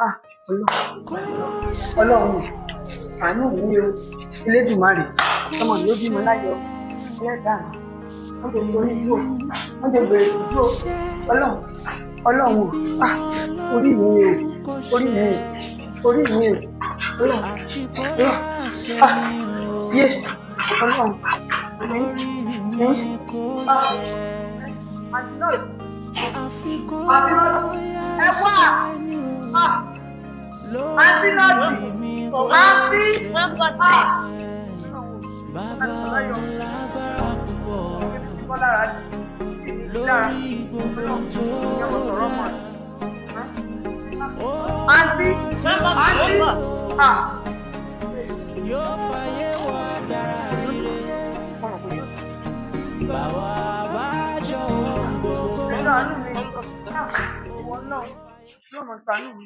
Ah, Ọlọ́run, Ọlọ́run, àánú mi o, Elédùmarè, ọmọ mi ó bímọ láyọ̀, ẹlẹ́dàá mi, wọ́n ti torí ibú o, wọ́n ti bèrè ìdúró, Ọlọ́run, Ọlọ́run o, ah, orí mi o, orí mi o, orí mi o, Ọlọ́run, Ọlọ́run, ah, yé, Ọlọ́run, mi, mi, ah, àti náà, àti náà, ẹ wá, ah, àǹtí nọ́ọ̀sì, àǹtí, ah, Bàbá lágbára púpọ̀ lórí gbogbo tó dá. Àǹtí, àǹtí, ah. Yóò fàyè wá dára ire. Bàwá bá jọ ohun gbogbo. Ṣàánú mi. Ìwọ náà, yóò mọ̀ ṣàánú mi.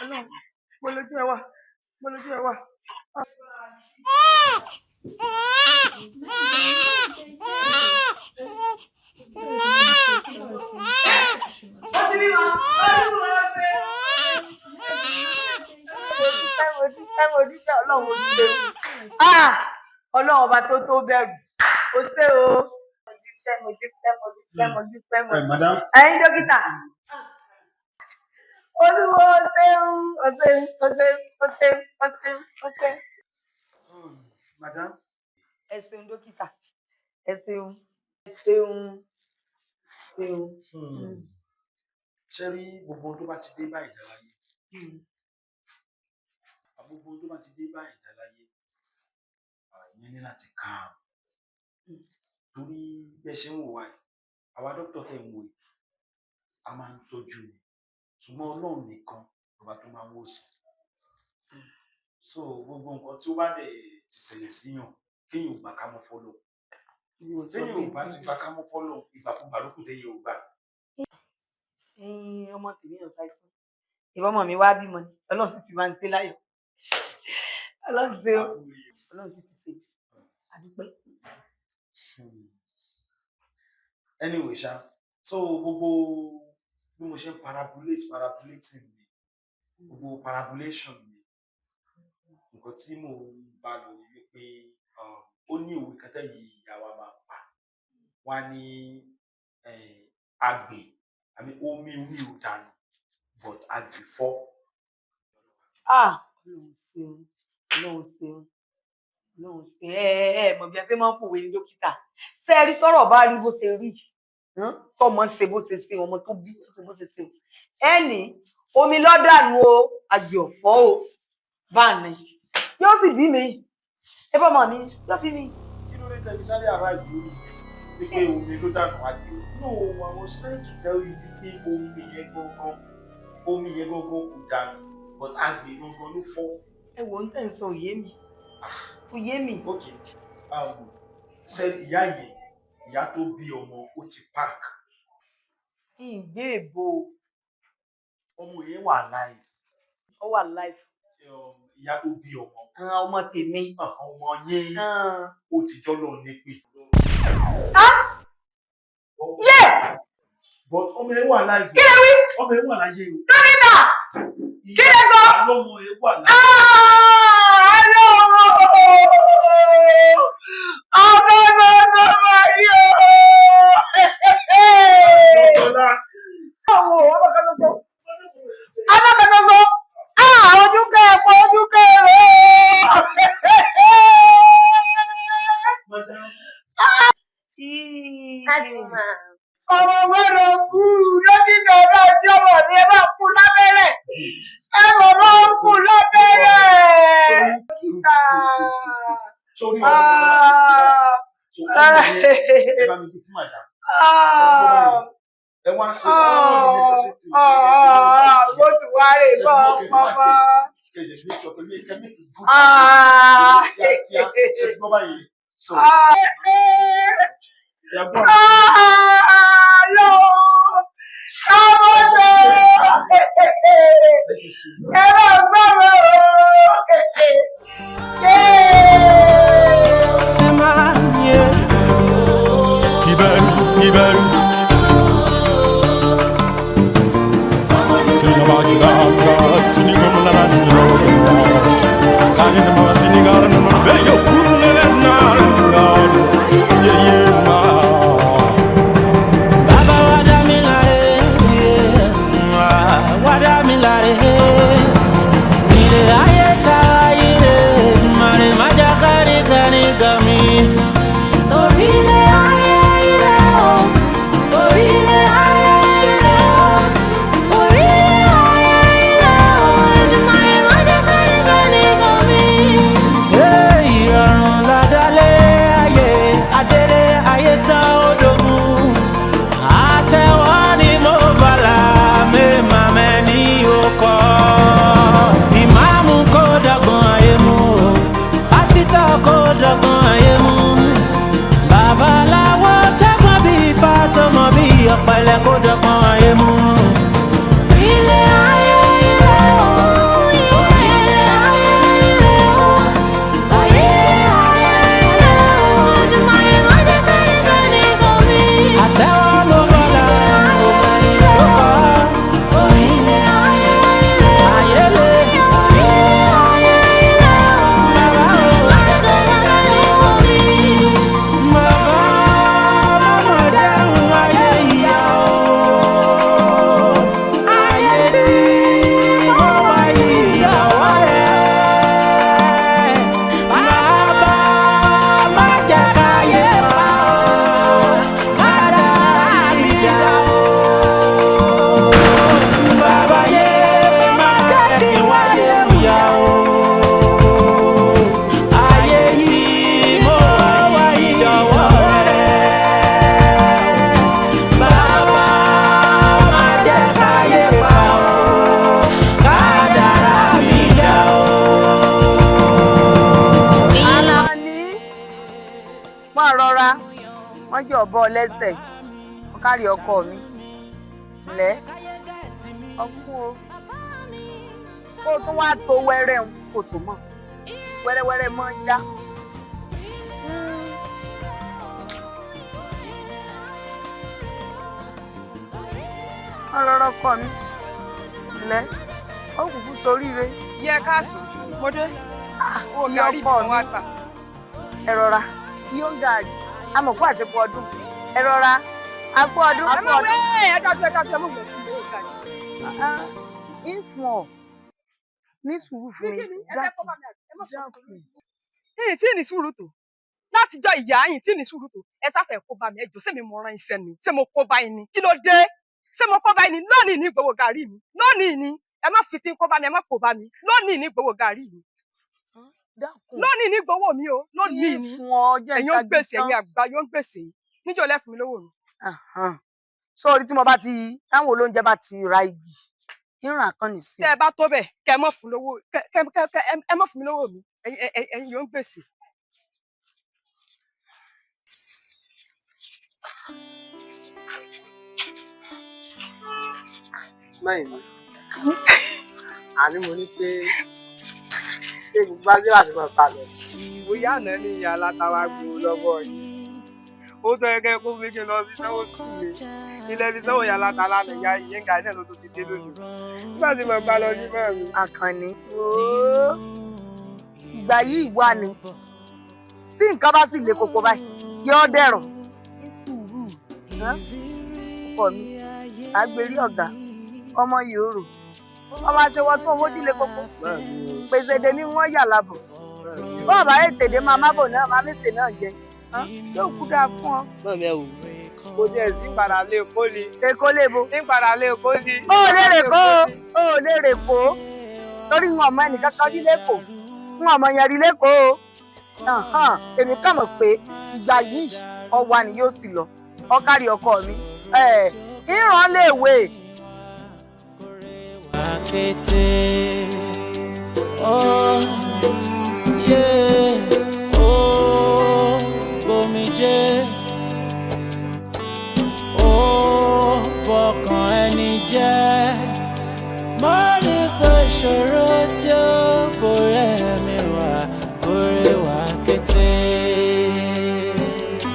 Ọlọ́run, mo lójú ẹ wà, mo lójú ẹ wà. Ó ti bímọ, ó ti bímọ lọ́sẹ̀. Mo dúpẹ́, mo dúpẹ́, mo dúpẹ́, Ọlọ́run mo ṣe o. Ah! Ọlọ́run ọba tó tó bẹ̀rù, o ṣé o. Mo dúpẹ́, mo dúpẹ́, mo dúpẹ́, mo dúpẹ́, mo dúpẹ́. Madam. Ẹ̀yin dókítà. Olúwo ṣeun, o ṣeun, o ṣeun, o ṣeun, o ṣeun, o ṣeun. Madam. Ẹ ṣeun dókítà, ẹ ṣeun, ẹ ṣeun, ṣeun. Ṣé rí gbogbo ohun tó bá ti dé bá ẹ̀dá láyé? Gbogbo ohun tó bá ti dé bá ẹ̀dá láyé, ìyẹn ní láti calm. Torí bí ẹ ṣe ń wò wá yìí, àwa dókítà tẹ̀ ń wò yìí, a máa ń tọ́jú ni. Ṣùgbọ́n Ọlọ́run nìkan lọba tó máa ń wòsàn. So gbogbo nǹkan tí ó bá dẹ̀ ti ṣẹlẹ̀ síyàn, kéèyàn ò gbà ká mọ́ fọ́lọ́run. Téèyàn ò bá ti gbà ká mọ́ fọ́lọ́run, ìgbàkúgbà ló kù téèyàn ò gbà. Ẹ̀yin ọmọ tèmi ò ṣàìsàn. Ìbọn ọmọ mi wá bímọ ni, Ọlọ́run sì ti máa ń ṣe láyọ̀. Ọlọ́run ṣe o, Ọlọ́run sì ti ṣe. Àdúpẹ́. Anyway ṣá, so gbogbo bí mo ṣe ń parabolate parabolating mi, gbogbo parabolation mi, nǹkan tí mò ń bá lọ ni wípé ó ní òwe kan tẹ́yìn ìyá wa máa ń pa. Wọ́n á ní agbè, àmì omi omi ò dànù, but agbè fọ́. Ah! Ọlọ́run ṣeun, Ọlọ́run ṣeun, Ọlọ́run ṣeun. Ẹ ẹ mọ̀ bí a ṣe máa ń pòwe ní dókítà. Ṣé ẹ rí tọ́rọ̀ bá rí bó ṣe rí? Tọ́mọ ṣe bó ṣe ṣe, ọmọ tó bí tó ṣe bó ṣe ṣe. Ẹ ní omi lọ́dànù o, àgbè ọ̀fọ́ o, bá ní. Yóò sì bí mi. Ẹ bọ́ ọmọ mi, yóò bí mi. Kí ló dé tẹ́ fi sáré arrive lórí wípé omi ló dànù àgbè? No, I was trying to tell you wípé omi yẹn gangan kò dànù, but agbè gangan ló fọ́. Ẹ wò ń tẹ̀ ń sọ òye mi. Òye mi. Okay, ṣe ìyá yẹn, ìyá tó bí ọmọ, ó ti park. Ìgbé èbò. Ọmọ yẹn wà live. Ó wà live. Ìyá tó bí ọmọ. Ọmọ tèmi. Ọmọ yẹn ó ti jọ́lọ̀ ní pé. Yeah! But ọmọ yẹn wà live. Kí lẹ wí? Ọmọ yẹn wà láyé o. Dókítà! Kí lẹ sọ? Ọmọ yẹn wà láyé. Ọmọ ọmọ ọmọ yìí o! Lọ́sọ̀lá. Àwọn ọmọ kan ṣoṣo. Ọmọ kan ṣoṣo. Ojú kẹ́ ẹ̀pọ̀ ojú kẹ́ èrò. Ọmọ gbọ́dọ̀ kú dókítà ọlọ́jọ́ ọmọ mi ẹ bá kú lábẹ́rẹ́. Ẹ mọ̀ bá kú lábẹ́rẹ́. Dókítà. Sórí ọmọ tó bá ṣe ìgbà ẹ bá mi kí fún madam. Ẹ wá ṣe all the necessary things. Bó ti wá rè bọ́ pọ́pọ́. Kẹ̀dẹ̀ make sure pé kẹ́ make it good. Kíákíá ṣe ti gbọ́ báyìí. So, ìyàgbọ́n. Lọ. Kábọ̀dọ̀. Thank you so much. Ẹ bá gbọ́ mi o. Kiberu, kiberu. Sinabajira, dá mi láre. Ilé ayé ta ilé, màrè má jẹ́ kẹ́nikẹ́ni gan mi. Orílẹ̀ ayé ilé o, orílẹ̀ ayé ilé o, orílẹ̀ ayé ilé o, Èdùmàrè má jẹ́ kẹ́nikẹ́ni gan mi. Ìrọ̀rùn ládálé ayé, adélé ayé tán ó dogun. Àtẹ̀wọ́ ni mo bàlá, mẹ́mà mẹ́ni ó kọ́. Ìmáàmù kò dọ́gbọ́n ayé mú o, pásítọ̀ kò dọ́gbọ́n ayé mú. Babaláwo tẹ́gbọ́n bí ifá tó mọ bí ọ̀pẹ̀lẹ̀ kò dọ́gbọ́n ayé mú. Orílẹ̀ ayé ilé o, orílẹ̀ ayé ilé o, orílẹ̀ ayé ilé o, Èdùmàrè má jẹ́ kẹ́nikẹ́ni gan mi. Àtẹ̀wọ́ mo bàlá, ó kọ́. Orílẹ̀ ayé ilé o. Ayé lè. Orílẹ̀ ayé ilé o, Èdùmàrè má jẹ́ kẹ́nikẹ́ni gan mi. Bàbá mọ̀mọ́ jẹun ayé ìyá o. Ayé tí mo wá ìyàwó rẹ̀. Bàbá má jẹ́ káyé pa ọ́. Kádàrá mi dá o. Bàbá yé má jẹ́ kí n wáyé ìyá o. Ayé yìí mo wá ìyàwó rẹ̀. Bàbá má jẹ́ káyé pa ọ́. Kádàrá mi dá o. Àlàní máa rọra wọ́n jẹ́ ọ̀bọ lẹ́sẹ̀ wọ́n kárí ọkọ mi lẹ́ ọkùn o kó o tún wá tó wẹ́rẹ́ ń kò tó mọ̀ wẹ́rẹ́wẹ́rẹ́ mọ́ ń yá. Wọ́n rọra ọkọ mi lẹ́ ó kúkú soríire. Yẹ káàsì, mo dé. Owó ìyá gàrí ọkọ mi wá mi. gbà. Ẹ rọra yóò gàrí amọ̀kú àti ọdún ẹ rọra akú ọdún Ẹ akú má ọdún. wẹ́ ẹ dájú, ẹ dájú, ẹ mọ̀ wẹ̀ sí owó gàrí. Ń fún ọ ní sùúrù fún mi. Kí ni ẹ fẹ́ kọ́ bá mi àbí? Ẹ má sọ fún mi. Dákun. Yìnyín tí ì ní sùúrù tó. Látijọ́ ìyá yìí tí ì ní sùúrù tó. Ẹ sáfẹ́ kó bá mi, ẹ jọ̀ọ́, ṣé mi mo rán iṣẹ́ ni? Ṣé mo kó bá yín ni? Kí ló dé? Ṣé mo kó bá yín ni? Lónìí ní gbowó gàrí mi. Lónìí ni. Ẹ má fi tí ń kó bá mi, ẹ má kó bá mi. Lónìí ní gbowó gàrí mi. Dákun. Lónìí ní gbowó mi o. Lónìí ń ni. fún ọ jẹ́ Ẹ̀yin ó ń gbèsè, ìtajú ẹ̀yin àgbà yóò ń gbèsè. Níjọ́ lẹ́ fún mi lówó mi. tán. Sórí tí mo bá ti táwọn olóúnjẹ bá ti ra igi ìrìn àkànní sí Tẹ́ ẹ bá tó bẹ̀, kẹ́ ẹ má fún lówó, kẹ́ kẹ́ kẹ́ kẹ́ ẹ má fún mi lówó mi. Ẹ̀yin ẹ̀yin yóò ń gbèsè. Mẹ́rin mi àní mo ní pé ṣé gbogbo ajé láti máa balẹ̀. Bóyá àná ni ìyá alátawa gbòó lọ́wọ́ yìí. Ó tọ́ ẹgẹ́ kó fi kí n lọ sí sanwó sùkúl mi. Ilé fi sanwó ìyá aláta lánàá, ìyá ìyẹ́ǹgà náà ló tó ti dé lónìí. Nígbà tí mo gbá lọ ní mọ́ mi. Àkànní. Ooo, ìgbà yìí wà ní tí nǹkan bá sì le koko báyìí yóò dẹ̀rọ̀. Ní sùúrù hàn? Ọkọ mi àgbèrè ọ̀gá ọmọ yòórò ọmọ aṣèwọ tó owó dílé koko pèsè èdè mi wọ́n yà lábọ̀ bọ́ọ̀ bá ètè dé máa mábò náà máa mèsè náà jẹ hàn? Yóò kú dáa fún ọ. Mọ̀ mi ẹ wò ó tiẹ̀ sí padà lé kó ni. Èkó lébo. Ní padà lé kó ni. Ó ò lè rè kó o, ó ò lè rè kó torí wọn ọmọ ẹnìkan kan rí lẹ́kọ̀ọ́, wọn ọmọ yẹn rí lẹ́kọ̀ọ́ o. Àhán, èmi kàn mọ̀ pé ìgbà yìí ọwa ni yóò sì lọ ọkárí ọkọ mi ẹ̀ ìran lè wè. Akété. Oh, yeah. Oh, bomijé. Oh, bọkàn ẹni jẹ́. Mo ní pé ìṣòro tí ó borí ẹ̀mí wa, borí wa kété.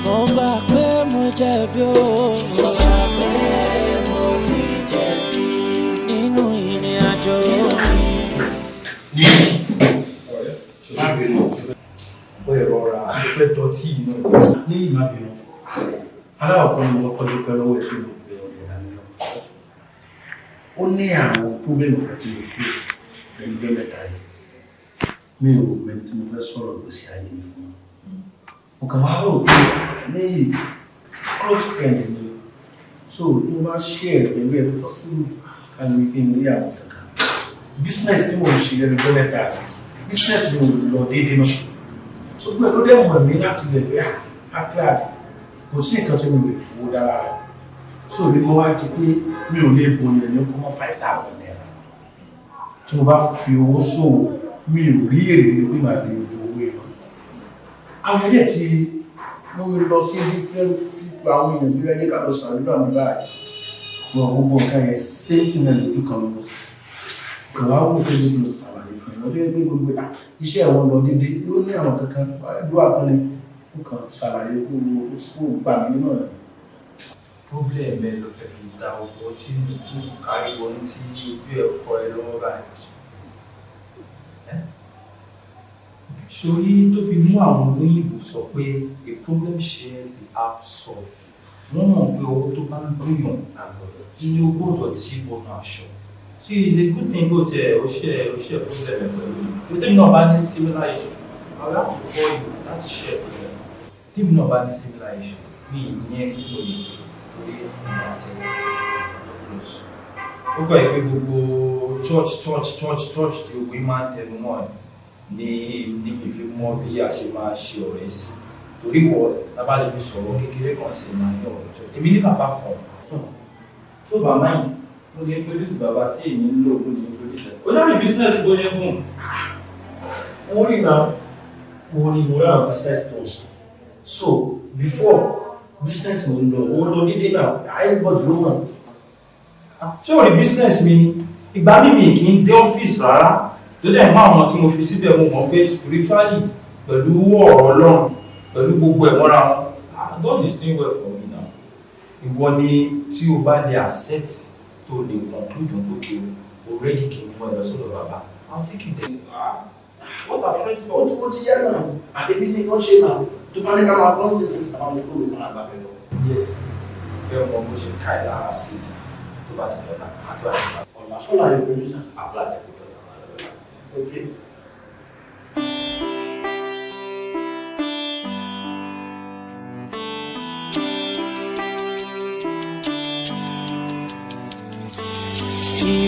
Mo gbà pé mo jẹ̀bi o. Mo gbà pé mo ti jẹ̀bi nínú ìrìn àjò mi. Má bínú. Ó yẹ rọra mo fẹ́ dọ̀tí inú. Ní ìmá bínú, aláwọ̀kọ́ ni mo kọ́kọ́ dúpẹ́ lọ́wọ́ ẹ̀ pé mo gbé ọ̀rẹ́ dání lọ. Ó ní àwọn problem kan tí mo face lẹ́nu ọjọ́ mẹ́ta yìí. Mi ò mẹ́ni tí mo fẹ́ sọ̀rọ̀ gbèsè ayé mi fún. Mo kàn wá rò pé ní close friend mi, so tí mo bá share pẹ̀lú ẹ̀, possible ká ní kí n rí àwọn kankan. Business tí mo ń ṣe lẹ́nu ọjọ́ mẹ́ta, business mi ò lọ déédéé náà. Gbogbo ẹ̀ ló dẹ̀ mọ̀ mí láti lè pé Aklad, kò sí nǹkan tí mi ò lè fowó dá lára. So ní mo wá di pé mi ò lè bòyàn ní kó mọ́ ₦5,000. Tí mo bá fi owó ṣòwò, mi ò rí èrè ní pé màá lè ojú owó yẹn. Àwọn ẹ̀dẹ̀ tí mo lọ sí different people, àwọn èèyàn bí ẹni ká lọ ṣàdúrà mi báyìí, wọn gbogbo nǹkan yẹn, same thing náà, lójú kan lọ sí. Kàn wá wò pé gbogbo ṣàlàyé fún ẹ lọ́jọ́ pé gbogbo iṣẹ́ ẹ̀wọ̀n lọ déédéé, yóò ní àwọn kankan àdúrà kan ni ó kàn ṣàlàyé kó o gbà mí nínú ẹ̀. Problem ẹ ló fẹ́ fi da ọkọ̀ tí tó kárí wọnú tí ojú ẹ̀ kọ́ ẹ lọ́wọ́ báyìí. Sórí tó fi mú àwọn olóyìnbó sọ pé a problem shared is half solved. Wọ́n mọ̀ pé owó tó bá ń gbìyàn ní o gbọ́dọ̀ tí wọnú aṣọ. So it's a good thing bó tiẹ̀ ó ṣe problem ẹ̀ pẹ̀lú mi. Bí tèmi náà bá ní similar issue, I will have to call you láti share problem. Tèmi náà bá ní similar issue, mi ì ní ẹni tí mo lè pè torí ìgbà àti close. Ó kọ́ ẹ̀ pé gbogbo church, church, church, church tí gbogbo yín máa ń tẹnu mọ́ ẹ̀ ní mi fi mọ bí a ṣe máa ṣe ọ̀rẹ́ sí. Torí wọ tábà lè fi sọ̀rọ̀ kékeré kan sí máa ní ọ̀rọ̀ church. Èmi ní bàbá kan tó bá mind, mo lè introduce bàbá tí èmi ń lò, mo lè introduce ẹ̀. Ó dábì business bó ṣe gùn. Mo rí náà, mo rí, mo rí àwọn business tó ń ṣe. So before, business mo ń lọ, ó lọ déédéé náà, everybody ló mọ̀. Ṣé o rí business mi ni? Ìgbà mímì kì í dé ọ́fíìsì rárá, tó dẹ̀ mọ́ àwọn tí mo fi síbẹ̀, mo mọ̀ pé spiritually, pẹ̀lú ọ̀rọ̀ Ọlọ́run, pẹ̀lú gbogbo ẹ̀ mọ́ra wọn, God is doing well for me now. Ìwọ ni tí o bá lè accept, tó lè conclude on okay, o ready kí n mú ẹ lọ sọ́dọ̀ bàbá, I'll take you there. What are friends for? Ó ti yá náà, àbíbí ní kán ṣe náà, tó bá ní ká máa gbọ́n sí sí àwọn ọmọ kúrò máa gbàgbé lọ. Yes, fẹ́ mọ bó ṣe ká ẹ lára sí i tó bá ti lọ́la àdúrà ti bá. Ọ̀la sọ́la yóò pẹ̀lú sá. Àbúrò àti ẹ̀kọ́ lọ́la máa lọ́la. Okay.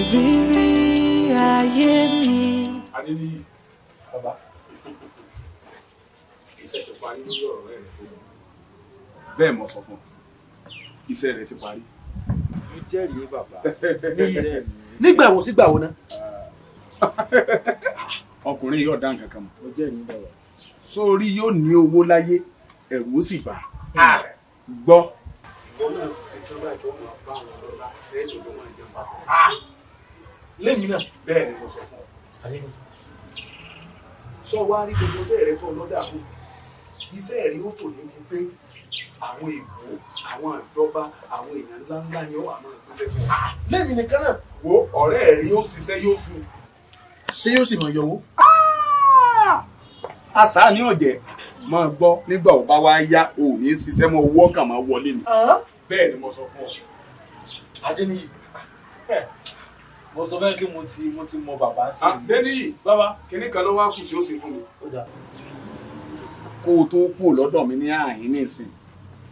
Ìrírí ayé mi. Adéníyì, bàbá, iṣẹ́ ti parí lórí ọ̀rọ̀ rẹ̀ tó bẹ́ẹ̀ mọ̀ sọ fún ọ, iṣẹ́ rẹ̀ ti parí. Mo jẹ́rìí bàbá. Nígbà wo sígbà wo náà? Ọkùnrin yóò dá nǹkan kan mọ̀. Mo jẹ́rìí bàbá. Sórí yóò ní owó láyé, ẹ̀rù ó sì bà á gbọ́. Ìwọ náà ti ṣe tán báyìí tó máa bá àwọn ọlọ́lá lẹ́yìn tó máa jẹun papọ̀. Lẹ́yìn náà. Bẹ́ẹ̀ ni mo sọ fún ọ. Sọ wá rí gbogbo iṣẹ́ rẹ tó lọ́dà kù, iṣẹ́ rẹ ó tò níbi pé àwọn èèbó, àwọn ìjọba, àwọn èèyàn ńláńlá ni ó wà máa gbéṣẹ́ fún ọ. Lẹ́yìn nìkan náà. Wo ọ̀rẹ́ rẹ yóò ṣiṣẹ́, yóò sùn. Ṣé yóò sì mọ̀ yọwó? Àṣà ni ọ̀jẹ̀ máa gbọ́ nígbà ó bá wá yá, ò ní ṣiṣẹ́ mọ́, owó ọkàn máa wọlé ni. Bẹ́ẹ̀ ni mo sọ fún ọ. Adéníyì. Mo sọ fẹ́ kí mo ti mọ bàbá sí i. Adéníyì, bàbá, kinní kan ló wá kù tí ó ṣe fún mi. Kó o tó kú lọ́dọ̀ mi ní àhín nísìn,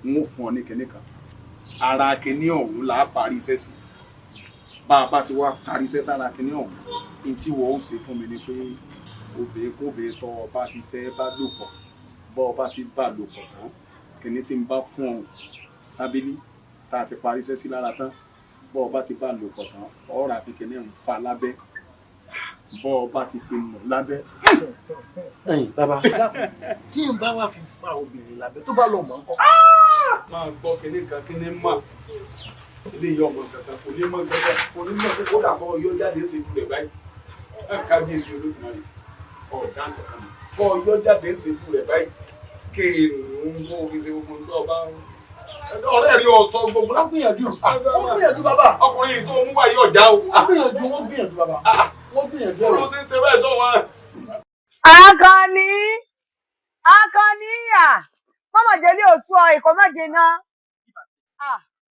n ó fún ọ ní kinní kan. Ara kinní ọ̀hún là á parí iṣẹ́ sí. Bá a bá ti wá parí iṣẹ́ sára kinní ọ̀hún, ní tí wọ́n ó ṣe fún mi ni pé obìnrin kóbìnrin tọ́ ọba ti fẹ́ bá lò pọ̀, bọ́ ọba ti bá lò pọ̀ tán, kinní tí ń bá fún ọ sábẹ́lí tá a ti parí iṣẹ́ sí lára tán, bọ́ ọba ti bá lò pọ̀ tán, ọ̀rọ̀ àfi kinní ọ̀hún fa lábẹ́, bọ́ ọba ti fi nù lábẹ́. Ẹ̀yin bàbá, tí n bá wá fi fa obìnrin lábẹ́, tó bá lọ mọ̀ ńkọ́? Máa gbọ́ kinní kan, kinní mọ̀ eléyìí, ọmọ kankan kò ní mọ̀ kankan, kò ní mọ̀ kó dà kọ́ yọ jáde ṣe jù rẹ̀ báyìí. Kábíyèsí Olódùmarè, ọ̀dà kankan mọ̀ kọ́ yọ jáde ṣe jù rẹ̀ báyìí, kéèrún kó fi ṣe gbogbo tó ọba ọ̀rẹ́ rí ọ sọ gbogbo. Wọ́n gbìyànjú, wọ́n gbìyànjú bàbá. Ọkùnrin yìí tó mú wáyé ọ̀já o. Wọ́n gbìyànjú, wọ́n gbìyànjú bàbá, wọ́n gbìyànjú. Kó ló ṣe ń ṣe báyìí tó wọn. Akànní, Akànní, à mọ́mọ́jẹ́lé òsú ọ ìkọ́ mọ́jẹ náà.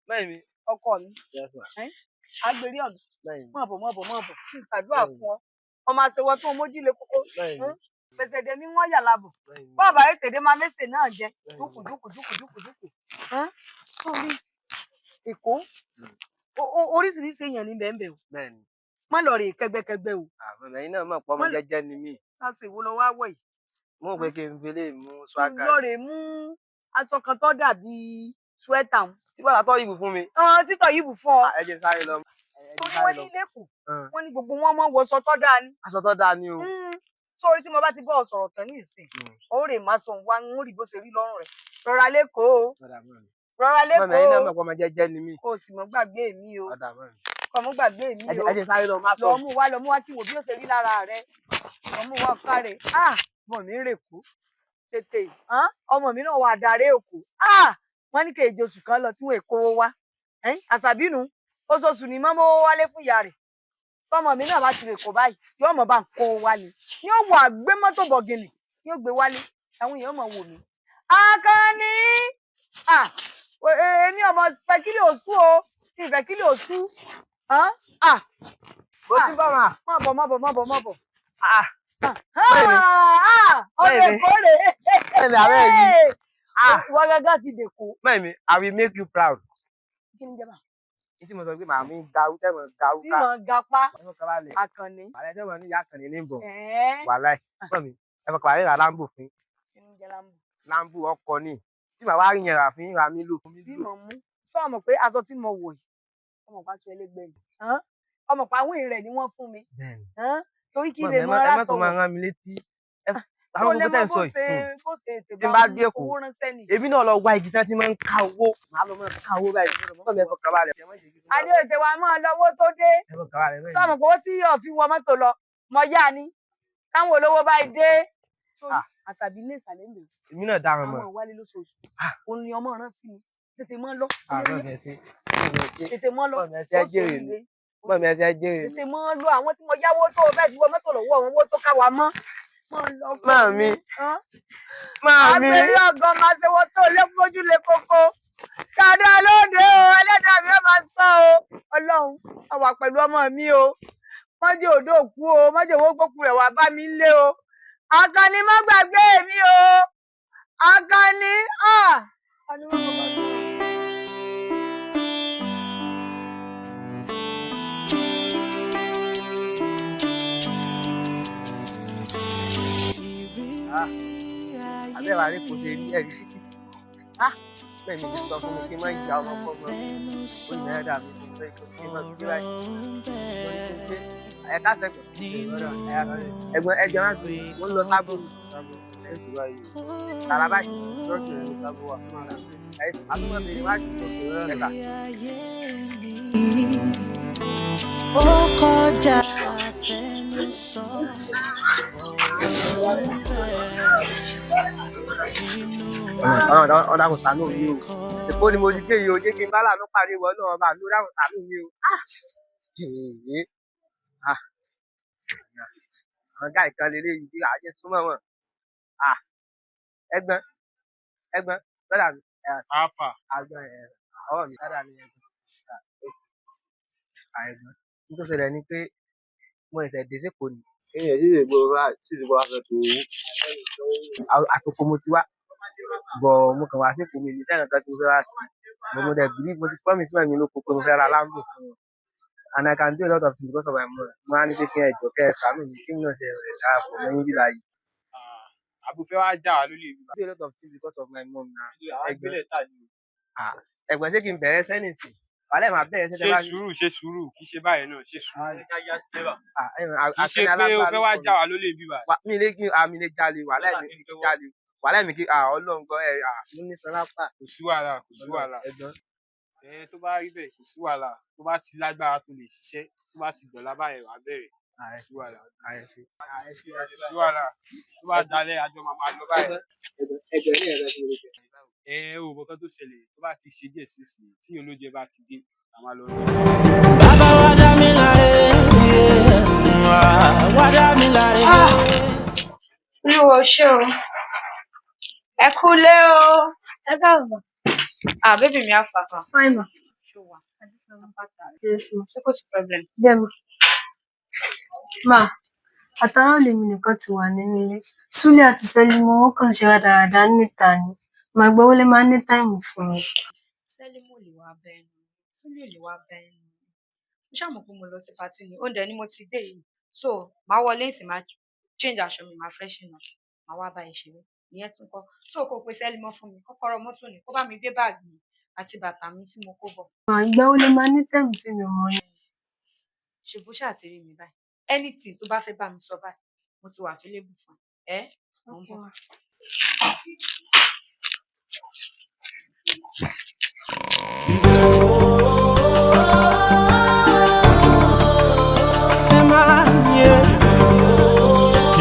Mẹ́rin mi. Ọkọ mi. Yes, ma. Agbèrè ọ̀nà. Mọ̀ bọ̀, mọ̀ bọ̀, mọ̀ bọ̀, kí n ṣàdúrà fún ọ. Ọmọ àṣewọ tó mójúlé kókó. Pèsèdè mi wọ́n yà lábọ̀. Bọ́ọ̀bà ètè dé máa mẹ́sẹ̀ náà jẹ. Dúkù dúkù dúkù dúkù dúkù. Sórí Èkó, oríṣiríṣi èèyàn ní bẹ́ẹ̀ bẹ́ẹ̀ o. Bẹ́ẹ̀ni. Má lọ rè kẹ́gbẹ́kẹ́gbẹ́ o. Àwọn ẹ̀yin náà mọ̀ pé ọmọ jẹ́jẹ́ ni mí. Aṣọ ìwo lọ wá wọ̀ yìí? Mo rò pé kí n fi lè mú swagger. Lọ rè mú aṣọ kan tó dàbí swẹ́tà. Tí bàtà tọ́ ìbù fún mi. Títọ̀ yìí bù fún ọ. Ẹ jẹ́ sáré lọ. Torí wọ́n ní lẹ́kọ̀ọ́, wọ́n ní gbogbo wọn mọ̀ wọṣọ tó dáa ni. Aṣọ tó dáa ni o. Sórí tí mo bá ti bọ́ ọ sọ̀rọ̀ tán ní ìsìn, ó rè má sọ wá ń rí bó ṣe rí lọ́rùn rẹ̀. Rọra lẹ́kọ̀ọ́ o. Rọra Mọ̀mí, ẹ̀yin náà lẹ́kọ̀ọ́ mọ̀ pé ọmọ jẹ́jẹ́ ni mí. o. Kò sì mọ́ gbàgbé mi o. Ọ̀dà mọ̀ mi. Kò mọ́ gbàgbé mi o. Ẹ jẹ́ sáré lọ má sọ. Lọ mú wá, lọ mú wá kí wò bí ó ṣe rí lára rẹ̀. Lọ mú wá káre. Ah! Ọmọ mi ń rèkó. Tètè. Ọmọ mi náà wà darí Èkó. Ah! Wọ́n ní kéèjì oṣù kan lọ tí wọ́n èkó wá. Àṣàbínú, oṣooṣù ni mọ́mọ́ wálé fún ìyá rẹ̀. Tọmọ mi náà bá ti rèkó báyìí, yóò mọ̀ bá ń kó wálé. Yóò wà gbé mọ́tò bọ̀gìnì, yóò gbé wálé. Àwọn èèyàn mọ̀ wò mí. Àkànní! Ah! Èmi ọmọ fẹ́ kí lè oṣù o. Ìfẹ́ kí lè oṣù. Ah! Mo ti bọ̀ mà. Má bọ̀, má bọ̀, má bọ̀, má bọ̀. Ah! Ah! Ọmọ Èkó rè é. Bẹ́ẹ̀ni, àbẹ́ yìí. Ìwọ gángan ti dèkó. Mọ̀mí, I will make you proud. Kí ni jẹ́ bá? Ní tí mo sọ pé màmí ga tẹ́mọ̀ ga Tí mo ga pa. Ẹ fọkàn balẹ̀. Àkànní. Wàhálà tẹ́mọ̀ ní ìyá Àkànní ní bọ̀. Ẹ̀ẹ́. Wàhálà ẹ̀. Mọ̀mí, ẹ fọkàn balẹ̀ ra láǹbù fún. Kí ni jẹ́ láǹbù? Láǹbù ọkọ ni. Tí màá wá rí yẹn rà fún ra mí lò. Tí mo mú. Sọ mọ̀ pé aṣọ tí mo wọ̀ yìí, ọmọ pa aṣọ ẹlẹgbẹ́ ni. Ọmọ pa àwọn èrè ni wọ́n fún mi. Torí kí lè mọ Ẹ má aṣọ tó máa wọ̀. rán mi létí. Kó Àwọn lè gbogbo mọ tẹ́ ń bó sọ ṣe yìí. bó ṣe ètè Tí n bá bá ń dé Èkó, fowó ránṣẹ́ ni. èmi náà lọ wá igi tí wọ́n ti máa ń ká owó. Màá lọ máa ká owó báyìí. Mọ̀mí, ẹ fọkàn balẹ̀. Adé ètè wa máa lọ́wọ́ tó dé. Ẹ fọkàn balẹ̀ mẹ́rin. Sọ mọ̀ pé owó tí yóò fi wọ mọ́tò lọ, mọ yá ni. Táwọn olówó báyìí dé. Sórí Àṣàbí ilé ìsàlẹ̀ ń bẹ̀rù. Èmi náà dáràn mọ̀. Àwọn ìwálé lóṣooṣù. Òun ni ọmọ rán sí mi. Tètè mọ́ lọ. Mọ̀mí, ẹ ṣé. Tètè mọ́ lọ. Mọ̀mí, ẹ ṣé, ẹ jèrè mi. Mọ̀mí, ẹ ṣé, ẹ jèrè mi. Tètè mọ́ lọ. Àwọn tí mo yáwó tó o fẹ́ fi wọ mọ́tò lọ́wọ́ àwọn owó tó ká wa mọ́. Mọ́ lọ kọ́ Màmí. Màmí. Àgbèrè ọ̀gán máa ṣe wọ́n tó lé fojú lé koko. Dáadáa lóde o, ẹlẹ́dàá mi ó máa sọ o. Ọlọ́run, a wà pẹ̀lú ọmọ mi o. Mọ́jẹ́ òdo òkú o, mọ́jẹ́ owó gbókù rẹ̀ wá bá mi lé o. Àkànní má gbàgbé mi o. Àkànní, ah! Àkànní má gbàgbé mi. Abẹ́ wa rí kò ṣe rí ẹ̀rí títí. Bẹ́ẹ̀ ni ti sọ fún mi kí n má ìjà ọmọ fọ́mọ. Ó ní ẹ̀dá mi kí n fẹ́ kí n má gbé báyìí. Lórí kí n gbé ẹ̀ka sẹ́kọ̀ọ́. Ẹ̀gbọ́n ẹ̀jẹ̀ máa gbé mo ń lọ sábò. Tàrà báyìí. Àtúmọ̀ bèrè wá jù ẹ̀ka. Ó kọjá àfẹnusọ. Ọ̀dà kò ṣàánú mi o. Èkó ni mo ti dé yìí o, jẹ́ kí n bá láàánú pàdé ìwọ náà ọba àánú dáhùn ṣàánú mi o. Àwọn gáì kan lélẹ́ yìí bí àjẹ́ súnmọ́ wọn. Ẹ̀gbọ́n, ẹ̀gbọ́n, brọ́dà mi. Alfa. Àgbọn ẹ̀ ọwọ́ mi, brọ́dà mi ẹ̀gbọ́n. Ẹ̀gbọ́n, ní tó ṣẹlẹ̀ ni pé mo ṣẹ̀ṣẹ̀ dé sékòó ni. Èyàn sì lè gbọ́ bá sì lè gbọ́ bá fẹ́ tó owó. Àtòkò mo ti wá, bọ̀ mo kàn wá sékòó mi ní sẹ́yìn kan tí mo fẹ́ wá sí. But mo dẹ̀ believe mo ti promise mọ̀ mi lóko pé mo fẹ́ ra Lambo fún wọn. And I can do a lot of things because of my money. Mo á ní pé kí ẹ jọ̀ọ́ kẹ́ ẹ ṣàánú mi kí mi náà ṣe rẹ̀ darapọ̀ mọ́ yín bíbá yìí. Àbò fẹ́ wá já wa lólè bíbá. I do a lot of things because of my mom na. Àwọn gbélé tà ní o. Ẹ̀gbọ́n, ṣé kí n bẹ̀rẹ̀ sẹ́nìtì? Wàhálà ẹ̀ máa bẹ̀rẹ̀ Ṣe sẹ́tẹ̀ bá sùúrù, ṣe sùúrù, kì í ṣe báyìí náà, ṣe sùúrù. Kì í ṣe Akẹ́ni pé o alágbára fẹ́ ló wá kọ já mi. wa lólè bíbá. Mi lè kí àmì lè jalè, wàhálà ẹ̀ mi kí jalè. Wàhálà ẹ̀ mi kí Ọlọ́run gan ẹ̀ mo ní sanlápà. Kò sí wàhálà, kò sí wàhálà. Ẹ̀gbọ́n. Ẹ tó bá rí bẹ́ẹ̀, kò sí wàhálà. Tó bá ti lágbára tó lè ṣiṣẹ́, tó bá ti dọ̀la báyìí wàá bẹ̀rẹ̀. Kò sí wàhálà. Kò sí wàhálà. Tó bá dalẹ̀, àjọ máa máa lọ báyìí. Ẹ̀gbọ́n ní ẹ̀rọ tí mo lè jẹ. Ẹ ò mọ̀ kan tó ṣẹlẹ̀, tó bá ti ṣe díẹ̀ sísìn, tí olóúnjẹ bá ti dé, a máa lọ. Bàbá wa dá mi láre, wá dá mi láre. Olúwa o ṣé o. Ẹ kúlé o. Ẹ káàbọ̀. Ah, bébì mi á fà kan. Fine ma. Ṣó wà? Àpáta rẹ̀. Yes ma. Ṣé kò sí problem? Bẹ́ẹ̀ ma. Ma, àtàárọ̀ lèmi nìkan ti wà nínú ilé. Súlẹ̀ àti Sẹ́límọ́ wọ́n kàn ṣe rádaràda níta ni. Màá gbọ́ wọlé máa ń ní time fún mi. Sẹ́límù ò lè wá bá ẹnu. Súlẹ̀ ò lè wá bá ẹnu. Mo ṣáà mọ̀ pé mo lọ sí party ni. Oúnjẹ ni mo ti dé yìí. So, màá wọlé ìsìn, máa change aṣọ mi, màá freshen up. Màá wá bá ẹ ṣeré. Ìyẹn tún kọ́. So, kó o pe Sẹ́límọ́ fún mi. Kọ́kọ́rọ́ mọ́tò ni. Kó bá mi gbé báàgì mi àti bàtà mi tí mo kó bọ̀. Ma, ìgbà wo lẹ máa ní time fún mi ọmọ yẹn? Ṣe bó ṣáà ti rí mi báyìí. Anything tó bá fẹ́ bá mi sọ báyìí, mo ti wà available fún ẹ. Ẹ́ mò ń Okay bọ̀. ma.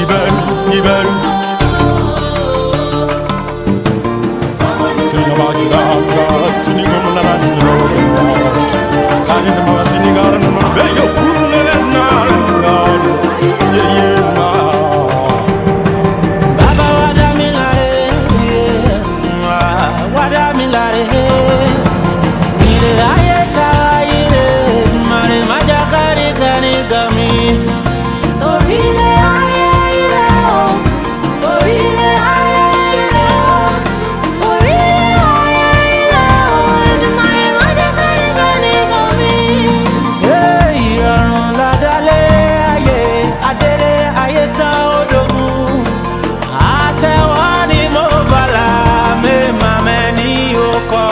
Ìbẹ̀rù, ìbẹ̀rù. Bàbá wa dá mi láre, yeah, wá dá mi láre. Ilé ayé ta ilé, màrí má já kárí kárí gan mi. Orílẹ̀ ayé ilẹ̀ o, orílẹ̀ ayé ilẹ̀ o, orílẹ̀ ayé ilẹ̀ o, Èdùmàrè má jẹ́ kẹ́nikẹ́ni kàn mí. Ìrọ̀rùn ládálé ayé, adélé ayé tán ó dogun. Àtẹ̀wọ́ ni mo bàlá, mẹ́màá mẹ́ni ó kọ́.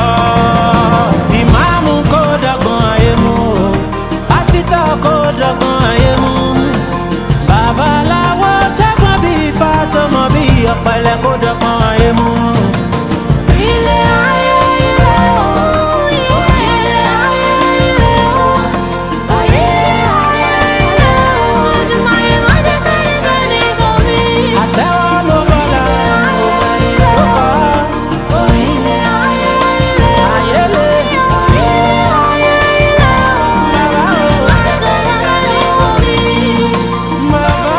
Ìmáàmù kò dọ́gbọ́n ayé mú o, pásítọ̀ kò dọ́gbọ́n ayé mú. Babaláwo tẹ́gbọ́n bí ifá tó mọ bí ọ̀pẹ̀lẹ̀ kò dọ́gbọ́n ayé mú. Orílẹ̀ ayé ilẹ̀ o, orílẹ̀ ayé ilẹ̀ o, orílẹ̀ ayé ilẹ̀ o, Èdùmàrè má jẹ́ kẹ́nikẹ́ni kàn mí. Àtẹ̀wọ́ mo bàlá, ó kọ́. Orílẹ̀ ayé ilẹ̀ o, Ayé lè. orílẹ̀ ayé ilẹ̀ o, má jẹ́ kẹ́nikẹ́ni kàn mí. Bàbá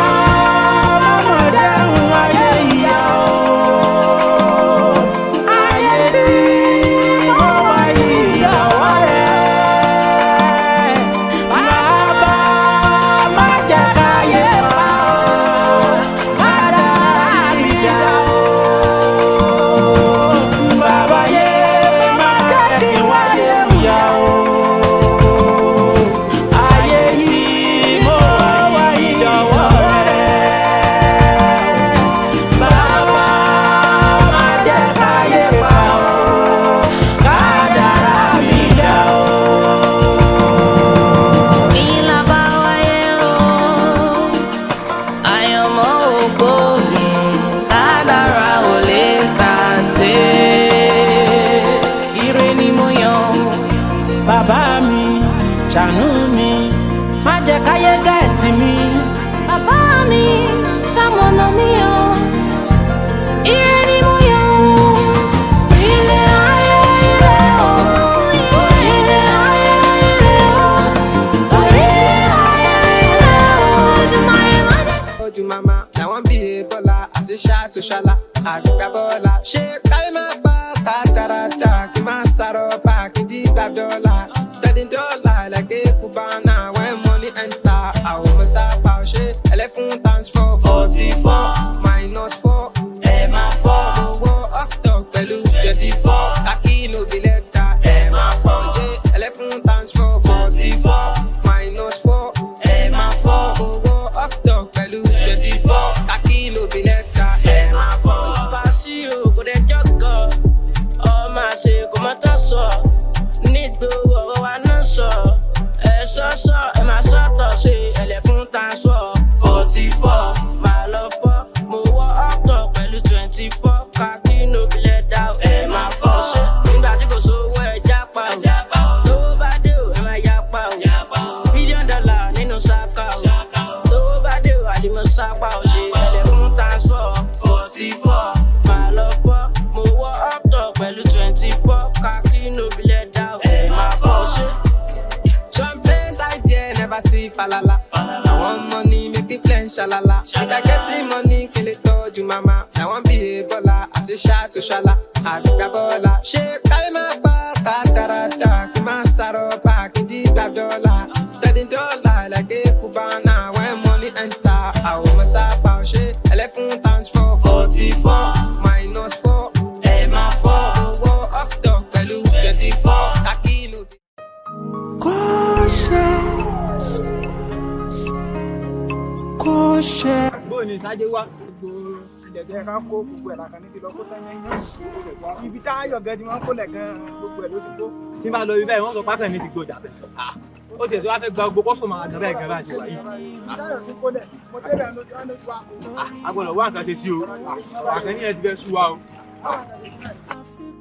mọ̀mọ́ dẹ́rùn ayé ìyá o. Ayé tí mo wá ìyàwó rẹ̀. Bàbá má jẹ́ káyé pa o. Má dá mi dá o. Bàbá yé má jẹ́ kí n wáyé ìyá o. Ayé yìí mo wá ìdánwò rẹ̀. Bàbá má jẹ́ káyé pa o, kádàrá mi dá o. Kí la bá wáyé o, àyànmọ́ ògbóògùn, kádàrá ò lè tà sí. Ire ni mo yàn. Bàbá mi, ṣàánú mi, má jẹ́ káyé gẹ̀ẹ́tì mi. Bàbá mi, kámọ̀nà mi o, ire ni mo yàn. Ilé ayé ilé o, ilé ayé ilé o, ilé ayé ilé o, Èdùmàrè má jẹ́ Ojú mama làwọn bí Bọ́lá àti ṣáàtú ṣálá àgbà Bọ́lá. Ṣé káyé máa pa ká dáradá kí máa sàrọ̀ bá kí jí gbà dọ́là? Spending dollar like a Cubana when money enter. Àwọn ọmọ sábà ṣe ẹlẹ́fun times four. 44 minus 4. Ẹ máa fọ́. Owó off top pẹ̀lú 24. Kàkí no be lẹ́tà. Ẹ máa fọ́. Ẹlẹ́fun times 4. 44 minus 4. Ẹ máa fọ́. Owó off top pẹ̀lú 24. Kàkí no be lẹ́tà. Ẹ máa fọ́. Fàṣírò kò dé jọ́kọ̀, ọmọ àṣẹ kò mọ tán sọ, nígboro ọ̀rọ̀ wa náà sọ, ẹ sọ́sọ́ ẹ máa sọ́tọ̀ ṣe ẹlẹ̀ fún transfer. 44 máa lọ fọ́, mo wọ́ ọ̀tọ̀ pẹ̀lú 24, kakí no be let down. Ẹ máa fọ́. Ṣé nígbà tí kò sówó ẹ jápa o, lówó bá dé o, ẹ máa yapa o, bílíọ̀nù dọ́là nínú sáká o, lówó bá dé o, àlìmọ́ sápá o, ṣe ẹlẹ̀ fún transfer. 44 máa lọ fọ́, mo wọ́ ọ̀tọ̀ pẹ̀lú 24, kakí no be let down. Ẹ máa fọ́. Ṣé Some place I dare never see falala. I want money, make me plain shalala. If I get the money, kill it tọ́jú mama. I want be a baller, àti ṣáàtú ṣálá. Àgbà Bọ́lá. Ṣé káyé máa pa ká dáradá kí máa sàrọ̀ bá kí jí dollar. Spending dollar like a Cubana. When money enter, àwọn ọmọ sábà ṣe 11 times 4. 44 minus 4. Ẹ máa fọ́. Owó off top pẹ̀lú 24. Kàkí ló dé. Kò ṣe, kò ṣe. Bóò ni sáájé wá. Gbogbo ilẹ̀ tó yẹ ká kó gbogbo ẹ̀ làkàn ní ti lọ kó tán yẹn. Ibi tá ayọ̀ gan ti máa ń kólẹ̀ gan, gbogbo ẹ̀ ló ti kó. Tí n bá lọ ibi báyìí, wọ́n sọ pákàn ní ti gbọjà bẹ́ẹ̀. Ó tiẹ̀ tó wá fẹ́ gba gbogbo kọ́sọ̀mù àgàn báyìí gan bá ti wà yìí. Ibi táyọ̀ ti kólẹ̀, mo débẹ̀ lójú ọ̀nà ojú wa. A gbọ́dọ̀ wá nǹkan ṣe sí o. Àkànní yẹn ti fẹ́ sú wa o.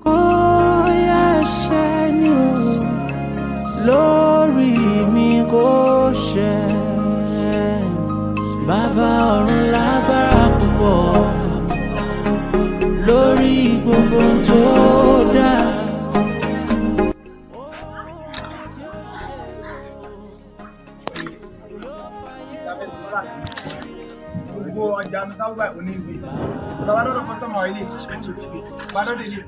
Kò yẹ ṣe ni o, lórí mi kò ṣe. Bàbá ọ̀run lágbára púpọ̀ lórí gbogbo tó dá. Gbogbo ọjà mi sáwùgbà òní ìwé. Bàbá dọ́dọ̀ kọ́sọ́mọ̀ ilé bàbá dọ́dọ̀ ilé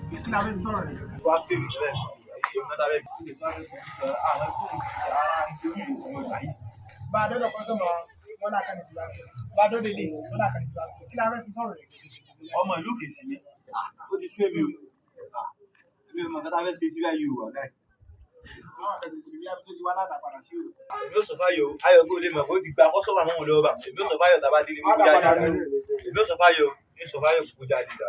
kí la fẹ́ fi sọ̀rọ̀ rẹ̀. Wá pè mí bẹ́ẹ̀ Bàbá dọ́dọ̀ kọ́sọ́mọ̀ wọn là kàn ní tiwa. Bàbá dọ́dọ̀ ilé wọn là kàn ní tiwa. Kí la fẹ́ fi sọ̀rọ̀ rẹ̀. Ọmọ ìlú kìsì ni ó ti sú èmi o, èmi ò mọ nǹkan tá a fẹ́ ṣe sí báyìí o, wà láì. Àwọn àfẹsẹ̀ sì ní bí tó ti wá látàpadà sí o. Èmi ò sọ fáyọ̀ o, Ayọ̀ kó lè mọ̀ pé ó ti gba kọ́sọ́mà mọ́ wọn lọ́wọ́ bá. Èmi ò sọ fáyọ̀ tá a bá délé kó jáde dà. Èmi ò sọ fáyọ̀, èmi ò sọ fáyọ̀ kó jáde dà.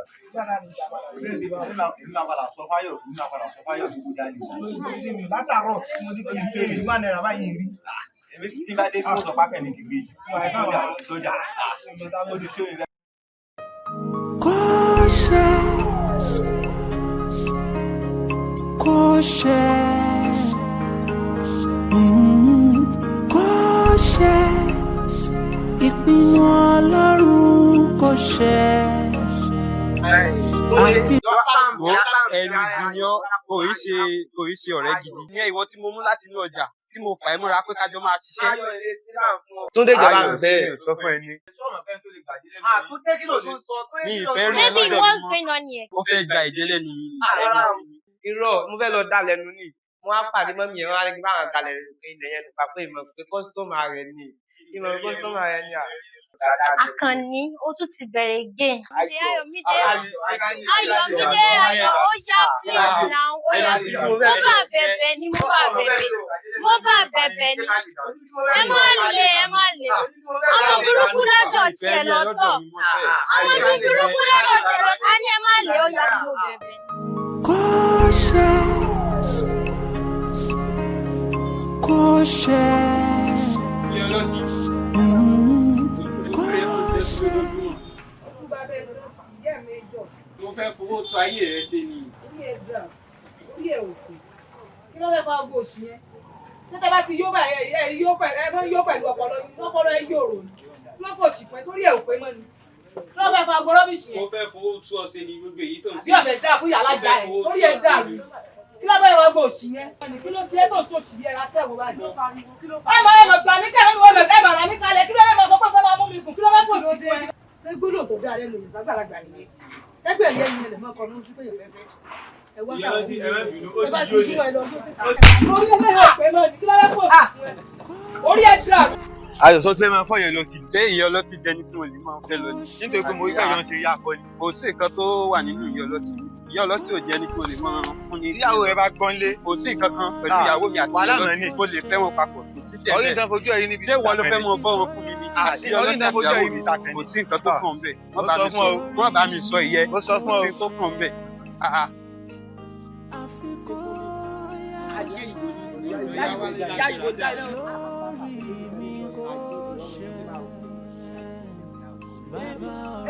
Èmi máa padà sọ fáyọ̀, èmi máa padà sọ fáyọ̀ kó jáde dà. Látàárọ̀ mo ti kì í ṣe ìlú ànẹ́rà báyìí rí. Èmi tí bá dé kó sọ pákẹ́ mi ti gbé, ó ti gbọ́jà, ó ti gbọ́jà, ó ti sú èmi. Kò ṣe, kò ṣe, kò ṣe, ìpinnu Ọlọ́run kò ṣe. Wo ẹni gidi ọ, kò í ṣe, kò í ṣe ọ̀rẹ́ gidi. Ìyẹn ìwọ tí mo mú láti inú ọjà tí mo fà ẹ́ mọ́ra pé kájọ máa ṣiṣẹ́. Túndé jọba Ayọ̀ ń bẹ́ẹ̀. sí mi ò sọ fún ẹ ní. Àtúndé kí ló tún sọ? Mi ìfẹ́ rí ẹ Baby, lọ́dọ̀ mi what's mọ́. going on here? Ó fẹ́ gba ìdí lẹ́nu mi. Rárá o, irọ́ mo fẹ́ lọ dá lẹ́nu ni. Mo wá pàdé mọ́mí ẹ̀ wọ́n á ní kí n bá wọn dalẹ̀ lẹ́nu pé ilẹ̀ yẹn nípa pé ìmọ̀ pé kọ́sítọ́mà rẹ̀ ni. Ìmọ̀ pé kọ́sítọ́mà rẹ̀ ni à. Àkànní, ó tún ti bẹ̀rẹ̀ again. Ṣé Ayọ̀mídé? Ayọ̀mídé, Ayọ̀, ó yá please now, ó yá. Mo bá bẹ̀bẹ̀ ni, mo bá bẹ̀bẹ̀. Mo bá bẹ̀bẹ̀ ni. Ẹ má lè, ẹ má lè. Ọmọ burúkú lọ́dọ̀ tiẹ̀ lọ́tọ̀. Ọmọ burúkú lọ́dọ̀ tiẹ̀ lọ́tọ̀. A ní ẹ má lè, ó yá mo bẹ̀bẹ̀. Kò ṣe, kò ṣe. Ilé ọlọ́tí. Kò ṣe. Mo fẹ́ fowó tún ayé rẹ ṣe ni. Orí ẹ gbà, orí ẹ ò pé. Kí ló fẹ́ fa ọgbọ òṣì yẹn? Ṣé tẹ bá ti yó báyìí, ẹ yó pẹ̀lú, ẹ mọ́ yó pẹ̀lú ọpọlọ yín, ọpọlọ ẹ yóò rò ní. Kí ló fòṣì fún ẹ sórí ẹ ò pé mọ́ ni? Kí ló fẹ́ fa ọgbọ rọ́bìṣì Mo yẹn? fẹ́ fowó tún ọ ṣe ni gbogbo èyí tó ń ṣe. Àbí ọ̀fẹ́ dáa fún yàrá ìgbà ẹ̀ sórí ẹ dà mí. Kí ló fẹ́ fa ọgbọ òṣì yẹn? Kí ló ti ẹ tó ń ṣòṣì yẹn ra sẹ́wọ̀n báyìí? Ẹ mọ ẹ mọ gbà mí kẹ́rin ẹ mọ ẹ mọ rà mí kalẹ̀, kí ló ẹ mọ sọ pé fẹ́ máa mú mi gùn, kí ló fẹ́ fòṣì fún ẹ? Ṣé gbólóhùn tó dáa lẹ́nu yìí ságbàlagbà nìyẹn? Ẹgbẹ́ ẹ̀yẹ yìí lè mọ́ ọkọ̀ ní sí pé ìfẹ́ fẹ́. Ẹ wá Ìyá sáwọn ọlọ́tí, ẹ má bínú, ó ẹ bá ti ti yó yí ni. ẹ lọ yóò síta. Orí ẹlẹ́yìn ọ̀pẹ mọ́ ni, kí ló fẹ́ fòṣì fún ẹ? Orí ẹ dà. Ayọ̀ sọ ti fẹ́ máa fọ́ ìyẹn lọ́tì. Ṣé ìyẹn ọlọ́tí dẹni tí mo lè máa fẹ́ lọ ni? Nítorí pé mo rí pé ìyẹn ń ṣe yá akọni. Kò sí nǹkan tó wà nínú ìyẹn ọlọ́tí. Ìyẹn ọlọ́tí ò jẹ́ ẹni tí mo lè máa fún ní. Tíyàwó rẹ bá gbọ́n lé. Kò sí nǹkan kan pẹ̀lú ìyàwó mi àti wàhálà ìyẹn mọ̀ ọlọ́tí. ni. Mo lè fẹ́ wọn papọ̀. Kò sí tiẹ̀ Orí bẹ́ẹ̀. ìtàn fojú ẹ̀rí níbi Ṣé ìwọ ló ìtàkùn fẹ́ ni? mọ bọ́ wọn fún mi ni? Ah, Àti ìyẹn orí ọlọ́tí ìtàn àti fojú ìyàwó ẹ̀rí mi. níbi ìtàkùn ni. Kò sí nǹkan tó kàn bẹ́ẹ̀. Mo Wọ́n bá sọ mi fún sọ, ọ o. wọ́n bá mi sọ ìyẹn. Mo sọ fún Kò ọ sí o. tó kàn bẹ́ẹ̀. Ah, ah.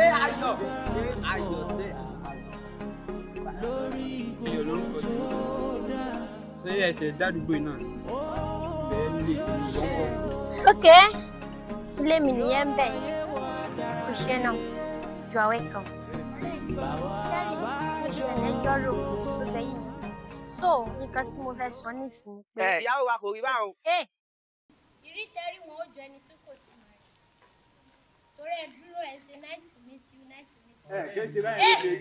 Ẹ Ayọ̀, Ayọ̀ ṣe. Ayọ̀ lórúkọ tí ṣé ẹsẹ̀ dádúgbò náà bẹ́ẹ̀ nílé ìtẹ̀mí ìwọ́n kọ́. Okay, ilé mi nìyẹn ń bẹ̀ yẹn. Kò ṣe náà, you are welcome. Ṣẹ́rí, mo ṣe ẹlẹ́jọ́ rò tó bẹ́ yìí. So, nǹkan tí mo fẹ́ sọ nísìnyí pé. Ìyàwó wa kò rí báwọn. Ìrítẹ́rí wọn ó jọ ẹni tó kò tí mọ̀ rí. Torí ẹ dúró ẹ ṣe nice to meet you, nice to meet you. Ẹ kí ṣe báyìí ló ṣe rí.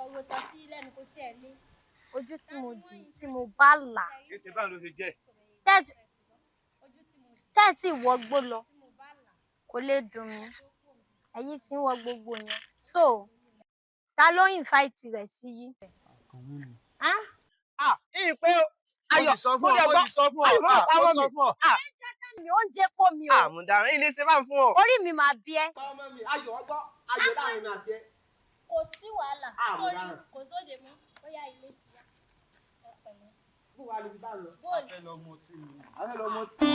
Ọ̀rọ̀ tọ́ sí lẹ́nu kò tí ẹ lé. Ojú tí mo dì tí mo bá là. Kì í ṣe báwọn ló ṣe jẹ́. Tẹ́ẹ̀tì wọgbó lọ kò lè dùn mí, ẹ̀yin tí ń wọ gbogbo yẹn. So ta ló invite rẹ̀ sí yìí? Ah? Ah, ìyìn pé o. Ayọ̀, sọ fún ọ, mo ti sọ fún ọ, Ayọ̀, má ah, pa mo mọ́ sọ mi. fún ọ. Ah, Mi oúnjẹ pọ̀ mi o. Àmùdaràn ilé ṣe bá ń fún ọ. Orí mi máa bí ẹ. Ayọ̀ ọgbọ́, ayọ̀ láàrin mi àti ẹ. Kò sí wàhálà. Ah, mo Sórí, dáràn. kò sóde mọ́. Ó yá, ilé ti yá. Ẹ pẹ̀lẹ́. Bó wàá níbi bá ń lọ? Bóòlù. A fẹ́ lọ mọ tí mi. A fẹ́ lọ mọ tí.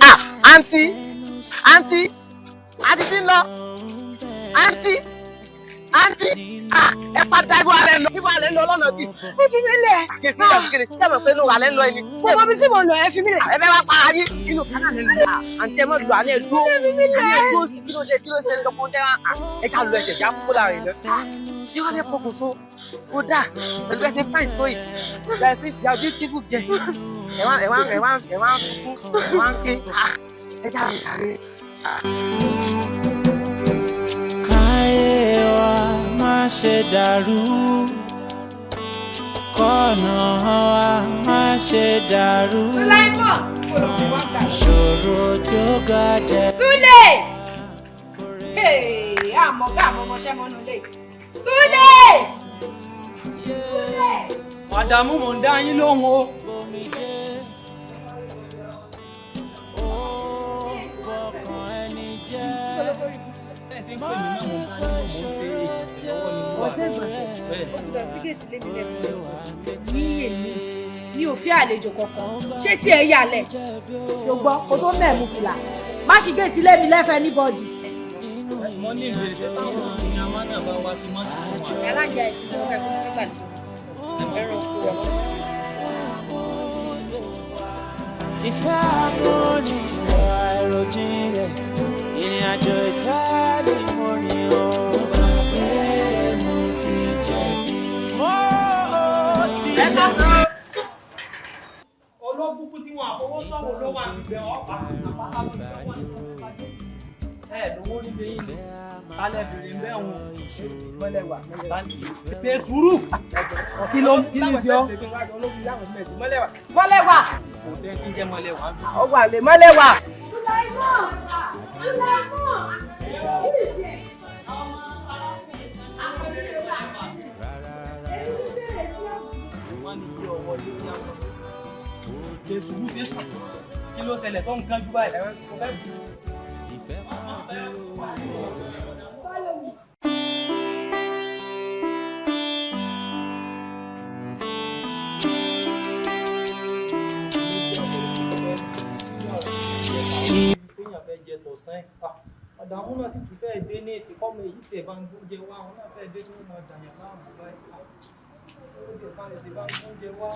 Ah, àǹtí, àǹtí, àǹtí ti ń lọ. Àǹtí, àǹtí, ah, ẹ padà ibo alẹ́ ń lọ, ibo alẹ́ ń lọ lọ́nà bí. Ẹ fi mí lẹ̀. Kèsì ìjà kékeré, tí a mọ̀ pé inú alẹ́ ń lọ ẹni. Mo mọ ibi tí mo lọ, ẹ fi mí lẹ̀. Ẹ fẹ́ wá para yín, inú kanáà lẹ́ ń lọ. Ah, àǹtí, ẹ mọ̀ lọ alẹ́ dúró. Ẹ fi mí lẹ̀. Alẹ́ dúró sí kí ló ṣe, kí ló ṣe lọ́kùn tẹ́ wá. Ah, ẹ ká lọ ẹsẹ̀ já kó láàrin náà. Ah, ṣé wàá fẹ́ pokùn so? Ó dà, pẹ̀lú ẹsẹ̀ fáìn tó yìí. Bẹ́ẹ̀ sí, you are beautiful girl. Ẹ wá, ẹ wá, ẹ wá, ẹ wá ń sunkún, ẹ wá ń ké. Ah, ẹ já lọ jàre. Káyé wa má ṣe dàrú, kọ́nà wa má ṣe dàrú. Sulaimon! Ìṣòro tí ó ga jẹ. Súlè! Hey, àmọ́ ká àmọ́ ọmọọṣẹ́ mọ́nú ilé. Súlè! Màdàmú, mò ń dá yín lóhùn o. Bẹ́ẹ̀ ṣe ń pè mí náà, mò ń bá yín, mò ń ṣe ìṣòwò ni mo wà. Ọ̀sẹ̀ ìgbọ̀nsẹ̀. Bẹ́ẹ̀. Ó ti lọ sí géètì lé mi lẹ́kọ̀ọ́. Ní èmi, mi ò fẹ́ àlejò kankan. Ṣé tí ẹ yàlẹ̀? Ṣùgbọ́n kò tó mẹ́ẹ̀mú fìlà. Má ṣí géètì lé mi lẹ́fẹ̀ẹ́ níbọ̀dì. Mo ní ìbéèrè, ṣé táwọn ìyàmá náà bá wá kí n má sí fún wa. Yàrá ìyá ẹ̀ ti fẹ́ kó fẹ́ gbàlejò. Ẹ̀rọ òkú rẹ̀. Ìfẹ́ àmúni àìròjinlẹ̀, ìrìn àjò ìfẹ́ ni mo rìn o. Pé mo ti jẹ̀bi. Mo ti jẹ̀bi. Olóbùkún tí wọn àfọwọ́sọ̀wọ́ ló wà níbẹ̀, ọ̀pá àpáta ló ń bẹ wọ́n ní ẹ lówó níbi yín ni kálẹ̀ bèrè ń bẹ́ wọn. Mọ́lẹ́wà. Ṣe sùúrù, kí ló kí ni sí ọ. Mọ́lẹ́wà. Mọ́lẹ́wà. Kò sẹ́ni tí ń jẹ́ mọ́lẹ́wà ń bí. Ó wà lè mọ́lẹ́wà. Sulaimon! Sulaimon! Wọ́n ní kí ọwọ́ lé ní àwọn. Ṣe sùúrù, ṣe sùúrù, kí ló ṣẹlẹ̀ tó ń kánjú báyìí? Kò fẹ́ bù. Follow me. Téèyàn fẹ́ jẹ tọ̀sán ẹ̀. Màdàmú náà sì tún fẹ́ dé ní ìsìn, kọ́mọ èyí tiẹ̀ bá ń gbóúnjẹ wá, àwọn náà fẹ́ dé tí wọ́n máa dàyàn láàmú báyìí. Oúnjẹ bá lè dé bá ń gbóúnjẹ wá.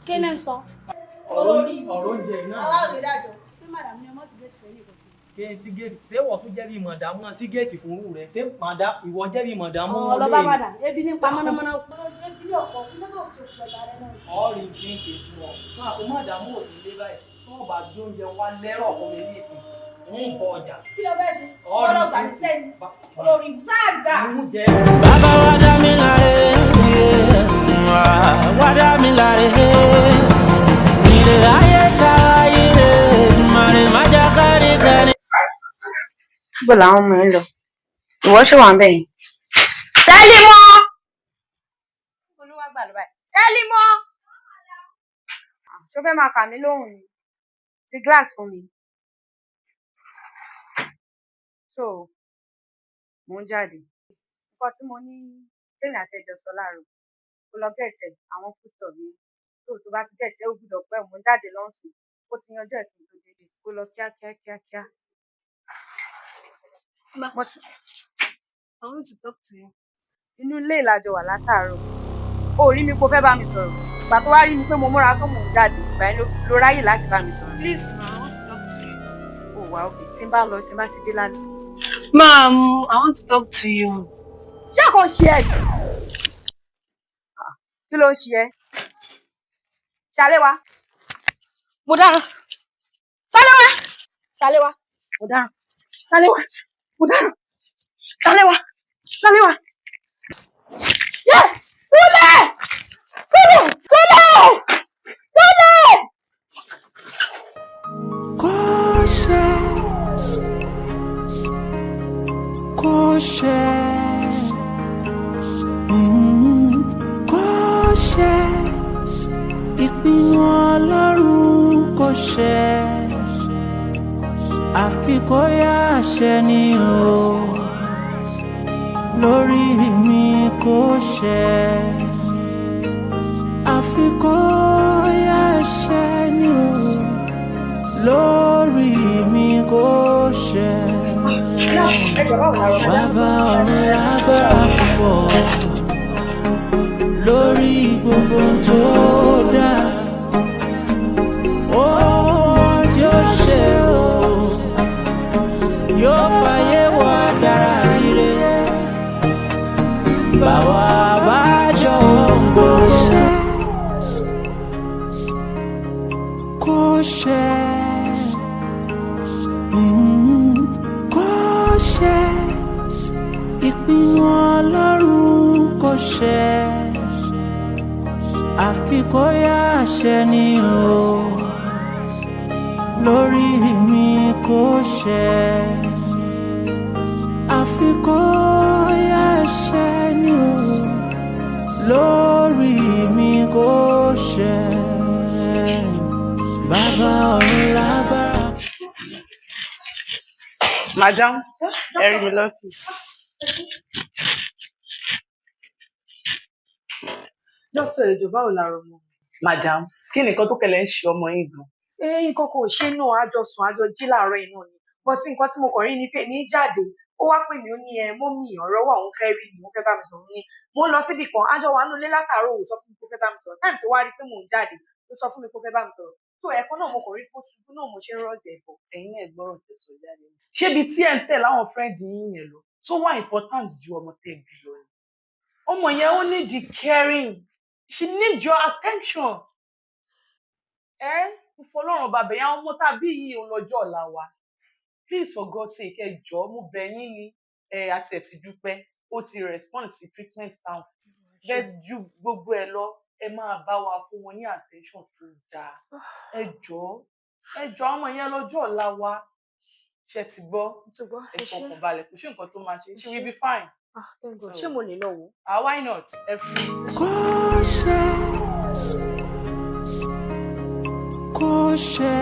Kí ni ń sọ? Ọ̀rọ̀ oúnjẹ yìí náà. Aláwọ̀ ìdájọ́. Pé màdàmú ni ọmọ sì géètì fẹ́ nìkan. Kí n sí géètì, ṣé wọ́n tún jẹ́ bí màdàmú náà sí géètì fún irú rẹ̀? Ṣé màdá ìwọ jẹ́ bí màdàmú Ọ̀ wọn lọ bá lé? màdà, ebi ní pa mọ́nàmọ́ná. Ebi ní ọ̀pọ̀, iṣẹ́ tó sì òkú ẹ̀dá rẹ̀ náà. Ọ̀rì tí ń ṣe fún ọ. Sọ àpò màdàmú ò sí ilé báyìí. Tó o bá gbé oúnjẹ wá lẹ́rọ̀ fún mi ní ìsìn, ń bọ ọjà. Kí ló fẹ́ ṣe? Ọ̀rì Ọlọ́gbà tí ń ní sẹ́ni. Olórí ibùsà àgbà. jẹ. Bàbá wa dá mi láre, wá dá mi láre. Ilé ayé ta ilé, màrè má já kárí kárí. Níbo làwọn ọmọ ẹ ń lọ? Ìwọ ṣì wà ń bẹ̀ yẹn. Tẹ́límọ́! Olúwa gbà ló báyìí. Tẹ́límọ́! Ṣó fẹ́ máa kà mí lóhùn ni? Ti glass fún mi. So, mò ń jáde. Nǹkan tí mo ní tèmi àti ẹjọ́ sọ láàárọ̀. Mo lọ gẹ̀ẹ́tẹ̀ àwọn foodstuff yẹn. Tó tó bá ti gẹ̀ẹ́tẹ̀, ó gbúdọ̀ pẹ́, mò ń jáde lọ́sùn. Ó ti yanjú ẹ̀ kí n tó délé. Kó lọ kíá kíá kíá kíá. Ma, Mo ti I want to talk to you. Inú ilé ìlàjọ wà látàárọ̀. O ò rí mi kó fẹ́ bá mi sọ̀rọ̀. Ìgbà tó wá rí mi pé mo múra tó mò ń jáde, ìgbà yẹn ló ráyè láti bá mi sọ̀rọ̀. Please, ma, I want to talk to you. Ó wà òkè tí n bá lọ, tí n bá ti dé lálẹ́. Ma, I want to talk to you. Ṣé kò ṣe ẹ? Kí ló ń ṣe ẹ́? Ṣaléwá, mo dáràn. Ṣaléwá, Ṣaléwá, mo dáràn. Ṣaléwá, mo dáràn. Ṣaléwá, Ṣaléwá. Yẹ! Kúlẹ̀! Kúlẹ̀! Kúlẹ̀! Kúlẹ̀! Kò ṣe, kò ṣe, kò ṣe, ìpinnu Ọlọ́run kò ṣe, àfi kó yá àṣẹ ni o, lórí mi kò ṣe, àfi kó yá àṣẹ ni o, lórí mi kò ṣe. Bàbá ọ̀run lágbára púpọ̀ lórí gbogbo tó dá. Ohun tí ó ṣe o, yóò fàyè wá dára ire. Báwa bá jọ ń gbò ṣe. Kò ṣe, kò ṣe, ìpinnu Ọlọ́run kò ṣe, àfi kó yá àṣẹ ni o, lórí mi kò ṣe, àfi kó yá àṣẹ ni o, lórí mi kò ṣe. Bàbá ọ̀run lágbára. Madam, ẹ rí mi lọ́fíìsì. Dókítà, ẹjọ, báwo la rọ mọ? Madam, kí ni nǹkan tó kẹlẹ̀ ń ṣe ọmọ yín gan? Ee, nǹkan kan ò ṣe náà, àjọ sùn, àjọ jí láàárọ̀ iná ni. But nǹkan tí mo kàn rí ni pé mi jáde, ó wá pè mí, ó ní ẹ mọ́mì, ọ̀rọ̀ wà, òun fẹ́ rí mi, òun fẹ́ bá mi sọ̀rọ̀ ní. Mo ń lọ síbì kan, àjọ wà nínú ilé látàárọ̀, ò sọ fún mi pé ó fẹ́ bá mi sọ̀rọ̀. Time tó wá rí pé mò ń jáde, ló sọ fún mi pé ó fẹ́ bá mi sọ̀rọ̀. So ẹ̀kan náà mo kàn rí kó ṣubú náà, mo ṣe ń rọ̀jẹ̀ bọ̀. Ẹ̀yin náà gbọ́rọ̀ tẹ̀sán jáde. Ṣé ibi tí ẹ̀ ń tẹ̀ láwọn friend yín yẹn lọ tó wà important ju ọmọ tẹ́ bí lọ ni? Ọmọ yẹn, ó need the caring. She need your attention. Ẹ ń fọlọ́run bàbẹ̀ yẹn, àwọn ọmọ tàbí yìí òun lọ́jọ́ ọ̀la wa. Please, for God's sake, ẹ jọ̀ọ́, mo bẹ̀ yín ni. Ẹ àti ẹ̀ ti dúpẹ́, ó ti respond sí treatment town bẹ́ẹ̀. Ju gbogbo ẹ lọ, ẹ máa bá wa fún wọn ní attention tó dáa. Ẹ jọ̀ọ́, ẹ jọ̀ọ́, ọmọ yẹn lọ́jọ́ ọ̀la wa. Ṣe ti gbọ́? Ẹ fọkàn balẹ̀, kò sí nǹkan tó máa ṣe. She will be fine. Thank God. Ṣé mo lè lọ wò? Ah, why not? Ẹ free. Kò ṣe, kò ṣe,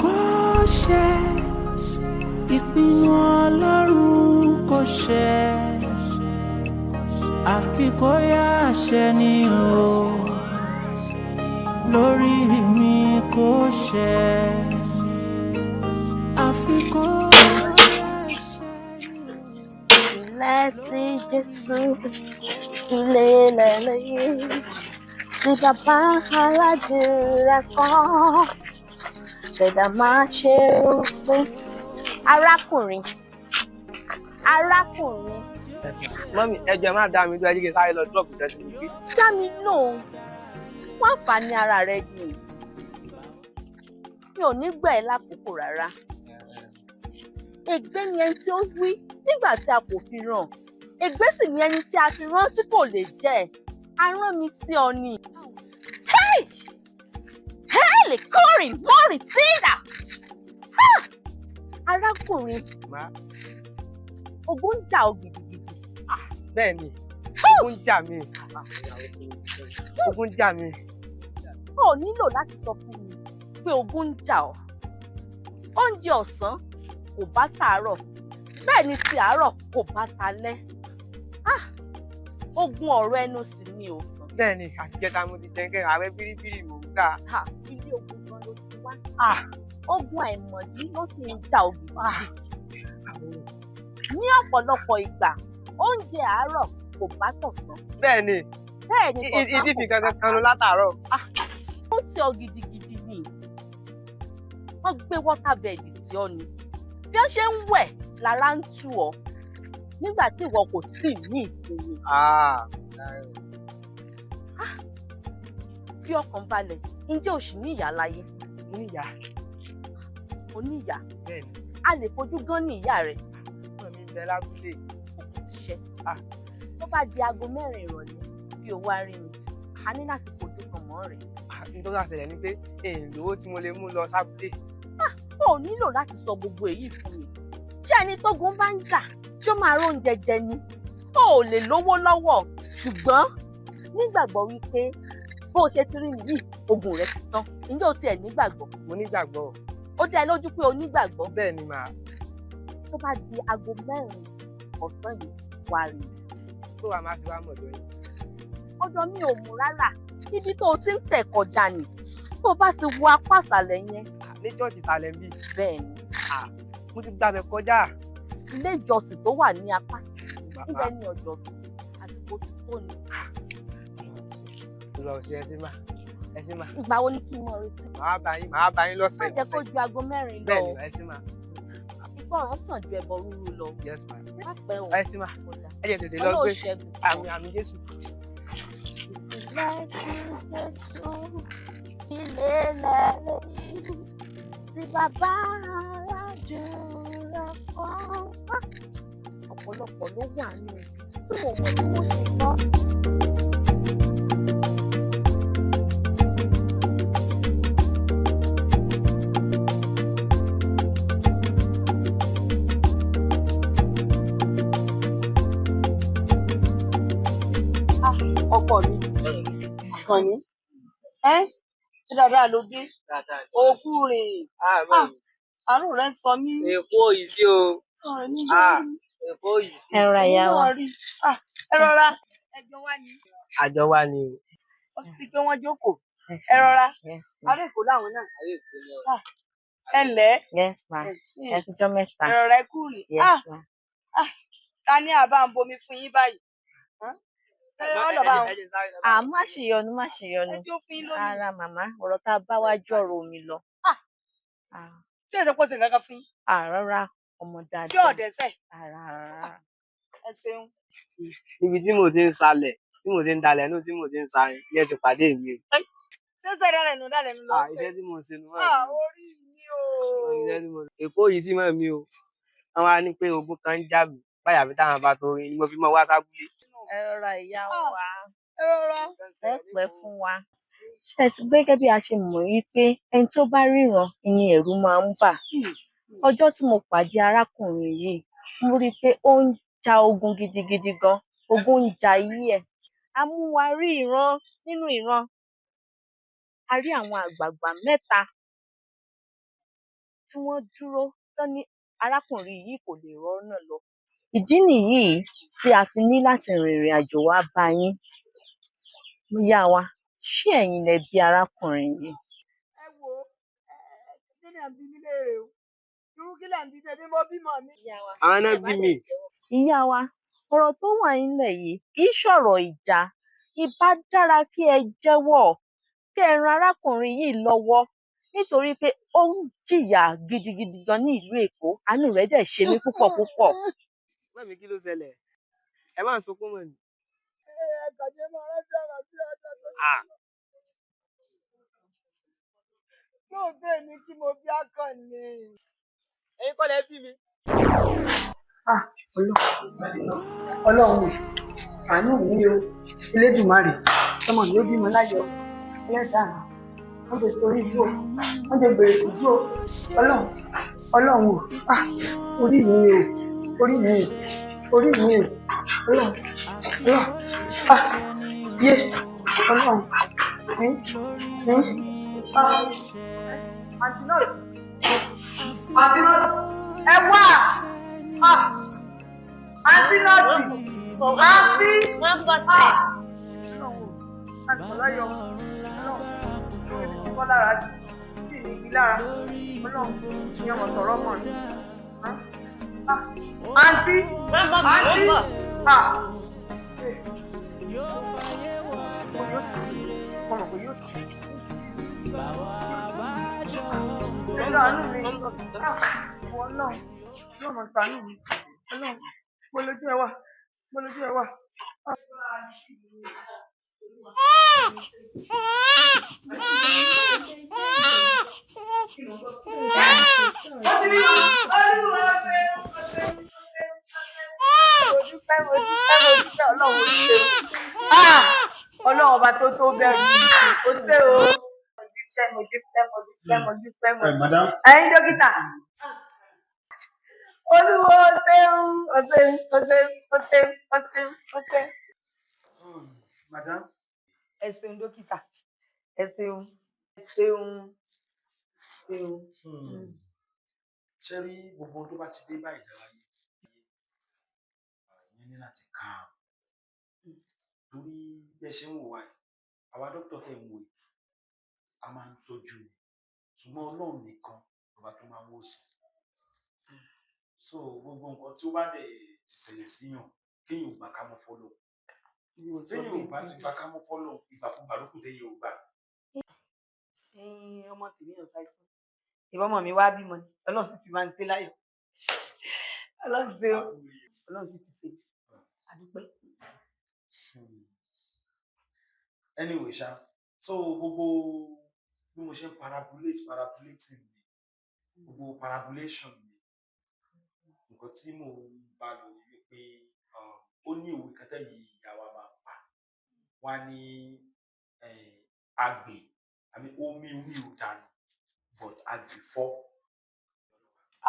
kò ṣe, ìpinnu Ọlọ́run kò ṣe, àfi kó yá àṣẹ ni o, lórí mi kò ṣe, àfi kó Ilẹ̀ tí Jésù ilé lẹ́lẹ́yìn tí bàbá aládùúrà kan ṣẹ̀dá máa ṣe rúfin. Arákùnrin, arákùnrin. Mọ́mí, ẹ jọ̀ọ́, ẹ má dá mi dúró, ẹ jẹ́ kí n sáré lọ drop ìtọ́jú mi gbé. Dá mi lóhùn, wọ́n àǹfààní ara rẹ ni, mi ò ní gbà ẹ́ lákòókò rárá. Ègbé ni ẹni tí ó wí nígbà tí a kò fi rán, ègbé sì ni ẹni tí a fi rán tí kò lè jẹ́. A rán mi sí ọ ni. Hey! Hey, kórì mọ́rì tíra! Ha! Arákùnrin, Má. Ogun ń jà ọ́ gidigidi. Bẹ́ẹ̀ ni, ogun ń jà mí, ogun ń jà mí. O ò nílò láti sọ fún mi pé ogun ń jà ọ́. Oúnjẹ ọ̀sán kò bá tàárọ̀, bẹ́ẹ̀ ni ti àárọ̀ kò bá talẹ́. Ah! Ogun ọ̀rọ̀ ẹnu sì ni o. Bẹ́ẹ̀ ni, àtijẹ́ta mo ti jẹ́ kẹ́ ààrẹ bíríbírí mò ń gbà. Ha! Ilé ogun gan ló ti wá. Ogun àìmọ̀dí ló sì ń jà ọ́ gidigidi. Ní ọ̀pọ̀lọpọ̀ ìgbà, oúnjẹ àárọ̀ kò bá tọ̀sán. Bẹ́ẹ̀ ni. Bẹ́ẹ̀ ni tọ̀sán Ìdí fi kò bá kankan kanu látàárọ̀. Ó ti ọ gidigidi ni. Wọ́n gbé wọ́tàbẹ̀ẹ̀dì tí ọ ni. Bí ó ṣe ń wẹ̀ lára ń tù ọ́ nígbà tí ìwọ kò sì ní ìsinmi. Fi ọkàn balẹ̀, ǹjẹ́ o sì ní ìyá láyé? Mo ní ìyá. O ní ìyá? Bẹ́ẹ̀ni. A lè fojú gan ní ìyá rẹ? Ọmọ mi ń bẹ lábúlé. Òkú ti ṣẹ. Tó bá di aago 4 ìrọ̀lẹ́ bí o wá rí mi, a ní láti fojú kan mọ́ rẹ̀. N tó ṣàṣẹlẹ̀ ni pé èèyàn lówó tí mo lè mú lọ sábúlé. O ò nílò láti sọ gbogbo èyí fún mi. Ṣé ẹni tógun bá ń jà ṣé ó máa róúnjẹ jẹ ni? O ò lè lówó lọ́wọ́, ṣùgbọ́n nígbàgbọ́ wípé bó o ṣe ti rí mi yìí, ogun rẹ ti tán. Ǹjẹ́ o tiẹ̀ nígbàgbọ́? Mo nígbàgbọ́. Ó dá ẹ lójú pé o nígbàgbọ́? Bẹ́ẹ̀ ni màá. Tó bá di aago 4 ọ̀sán yìí, wá rí mi. Tó wàá máa ti wá mọ̀dọ̀ yín. Ọ̀dọ̀ mi ò mú rárá. Ibi tó o ti ń tẹ̀ kọjá ni. Tó o bá ti wo apá ìsàlẹ̀ yẹn. Ní chọ́ọ̀chì ìsàlẹ̀ ń bí. Bẹ́ẹ̀ ni. Mo ti gbàbẹ̀ kọjá. Ilé ìjọsìn tó wà ní apá ibẹ̀ ni ọ̀dọ̀ mi, àsìkò ti tó ni. Lọ sí ẹ sí mà, ẹ sí mà. Ìgbà wo ni kí n mọ retí? Màá bá yín lọ́sẹ̀. Má jẹ́ kó ju aago 4 lọ. Bẹ́ẹ̀ ni, ẹ sí mà. Ìgbọràn sàn ju ẹbọ rúrú lọ. Yes ma. Má pẹ́ o. Ẹ sí mà. Ẹ jẹ́ tètè lọ gbé. Àmín àmín Jésù. Ìpìlẹ̀ tí Jésù fi lélẹ̀ lórí tí bàbá aládùúrà fún. Ọ̀pọ̀lọpọ̀ ló wà ní ibi tí mo mọ̀ bí wọ́n ṣe gbọ́. Ọkọ mi Àkànní, ẹ ṣe dáadáa ló dé? Òkú rè, àrùn rẹ ń sọ mí. Èkó yìí sí o. Èkó yìí sí. Ẹ rọra ìyá wa. Ẹ rọra. Ẹjọ wá ní. Àjọ wa ni o. Ó ti pé wọ́n jókòó. Ẹ rọra. Ará Èkó làwọn náà. Ẹ ǹlẹ́. Yes ma. Ẹ kújọ́ mẹ́ta. Ẹ rọra, ẹ kú rìn. Yes ma. Ta ni àbá ń bomi fún yín báyìí? À, má ṣe yọnu, má ṣe yọnu. Ara màmá, ọ̀rọ̀ tá a bá wá jọ ọ̀rọ̀ omi lọ. Ṣé èsè pọ̀ sí nǹkan kan fún yín? Rárá, ọmọ dáadáa. Ṣé ọ̀dẹ́sẹ̀? Rárá rárá. Ẹ ṣeun. Níbi tí mo ti ń salẹ̀, tí mo ti ń dalẹ̀ nù, tí mo ti ń sarin, ní ẹ ti pàdé mi o. Ṣé sẹ́ dálẹ̀ nù dálẹ̀ nù lọ? Iṣẹ́ tí mo ń ṣe nu mọ́ mi. Orí mi o. Èkó yìí sí mọ́ mi o. Wọ́n wá ní pé ogun kan ń jà mí. Báyà mi táwọn bá tó rin ni mo fi mọ́ wá sábúlé. Ẹ rọra ìyá wa. Ẹ rọra. Ẹ pẹ́ fún wa. Ẹ ti gẹ́gẹ́ bí a ṣe mọ̀ wípé ẹni tó bá ríran ni ẹ̀rù máa ń bà. Ọjọ́ tí mo pàdé arákùnrin yìí, mo rí i pé ó ń ja ogun gidigidi gan. Ogun ń ja ayé ẹ̀. A mú wa rí ìran nínú ìran. A rí àwọn àgbààgbà mẹ́ta tí wọ́n dúró tán ní arákùnrin yìí kò lè rọ́nà lọ. Ìdí nìyí tí a fi ní láti rìnrìn àjò wá bá yín. Ìyá wa, ṣé ẹ̀yin lẹ bí arákùnrin yìí? Ẹ wo, kí ni à ń bí mi léèrè o? Irú kí lẹ̀ ń bí mi? Èmi mo bímọ mi. Àwọn náà bí mi. Ìyá wa, ọ̀rọ̀ tó wà nílẹ̀ yìí kì í ṣọ̀rọ̀ ìjà. Ìbá dára kí ẹ jẹ́wọ́, kí ẹ ran arákùnrin yìí lọ́wọ́ nítorí pé ó ń jìyà gidigidi gan ní ìlú Èkó. Àánú rẹ̀ dẹ̀ ṣe mí púpọ̀ púpọ̀. Mọ́mí, kí ló ṣẹlẹ̀? Ẹ má sunkún mọ́ ni. Ẹ kàn jẹ́ máa rántí ọ̀rọ̀ tí ọjọ́ tó ti lọ. Lóòótọ́ èmi kí mo bí Àkànní. Ẹ̀yin kọ́ lẹ bí mi. Ọlọ́run, àánú mi o, Elédùmarè, ọmọ mi ó bímọ láyọ̀, ẹlẹ́dàá mi, wọ́n ti torí ibú o, wọ́n ti gbèrè ìbú o, Ọlọ́run, Ọlọ́run o, orí mi o, orí mi o, orí mi o, Ọlọ́run, Ọlọ́run, yé, Ọlọ́run, mi, mi, Àǹtí náà, àǹtí náà, ẹ wá, àǹtí náà, àǹtí, wọ́n bọ̀ sẹ́. Àǹtí ọlọ́yọ̀, Ọlọ́run, kọ́ lára sí ní igi lára, Ọlọ́run, ìyẹn mọ̀ sọ̀rọ̀ mọ̀ ni. Àǹtí, àǹtí, mo mọ̀ pé yóò tù. Ṣàánú mi, ìwọ náà, yóò mọ̀ ṣàánú mi, Ọlọ́run, mo lójú ẹ wà, mo lójú ẹ wà. Ó ti bímọ. Olúwa ṣeun, ó ṣeun, ó ṣeun, ó ṣeun. Mo dúpẹ́, mo dúpẹ́, mo dúpẹ́, Ọlọ́run ó ṣeun. Ah! Ọlọ́run ọba tó tó bẹ̀rù, ó ṣe o. Mo dúpẹ́, mo dúpẹ́, mo dúpẹ́, mo dúpẹ́, mo Ẹ madam. Ẹ̀yin dókítà. Olúwa ó ṣeun, ó ṣeun, ó ṣeun, ó ṣeun, ó ṣeun, ó ṣeun. Madam. Ẹ ṣeun dókítà, ẹ ṣeun, ẹ ṣeun, ṣeun. Ṣé rí gbogbo ohun tó bá ti dé bá ìdárayé, ìyẹn ní láti calm. Torí bí ẹ ṣe ń wò wá yìí, àwa dókítà tẹ̀ ń wò yìí, a máa ń tọ́jú ni. Ṣùgbọ́n Ọlọ́run nìkan lọba tó máa ń wòsàn. So gbogbo nǹkan tí ó bá dẹ̀ ti ṣẹlẹ̀ síyàn, kéèyàn ò gbà ká mọ́ fọ́lọ́run. Téèyàn ò bá ti gbà ká mọ́ fọ́lọ́run, ìgbàkúgbà ló kù téèyàn ò gbà. Ẹ̀yin ọmọ tèmi ò ṣàìsàn. Ìbọn ọmọ mi wá bímọ ni, Ọlọ́run sì ti máa ń ṣe láyọ̀. Ọlọ́run ṣe o, Ọlọ́run sì ti ṣe. Àdúpẹ́. Anyway ṣá, so gbogbo bí mo ṣe ń parabolate parabolating mi, gbogbo parabolation mi, nǹkan tí mò ń bá lọ ni wípé ó ní òwe kan tẹ́yìn ìyá wa máa ń pa. Wọ́n á ní agbè, àmì omi omi ò dànù, but agbè fọ́.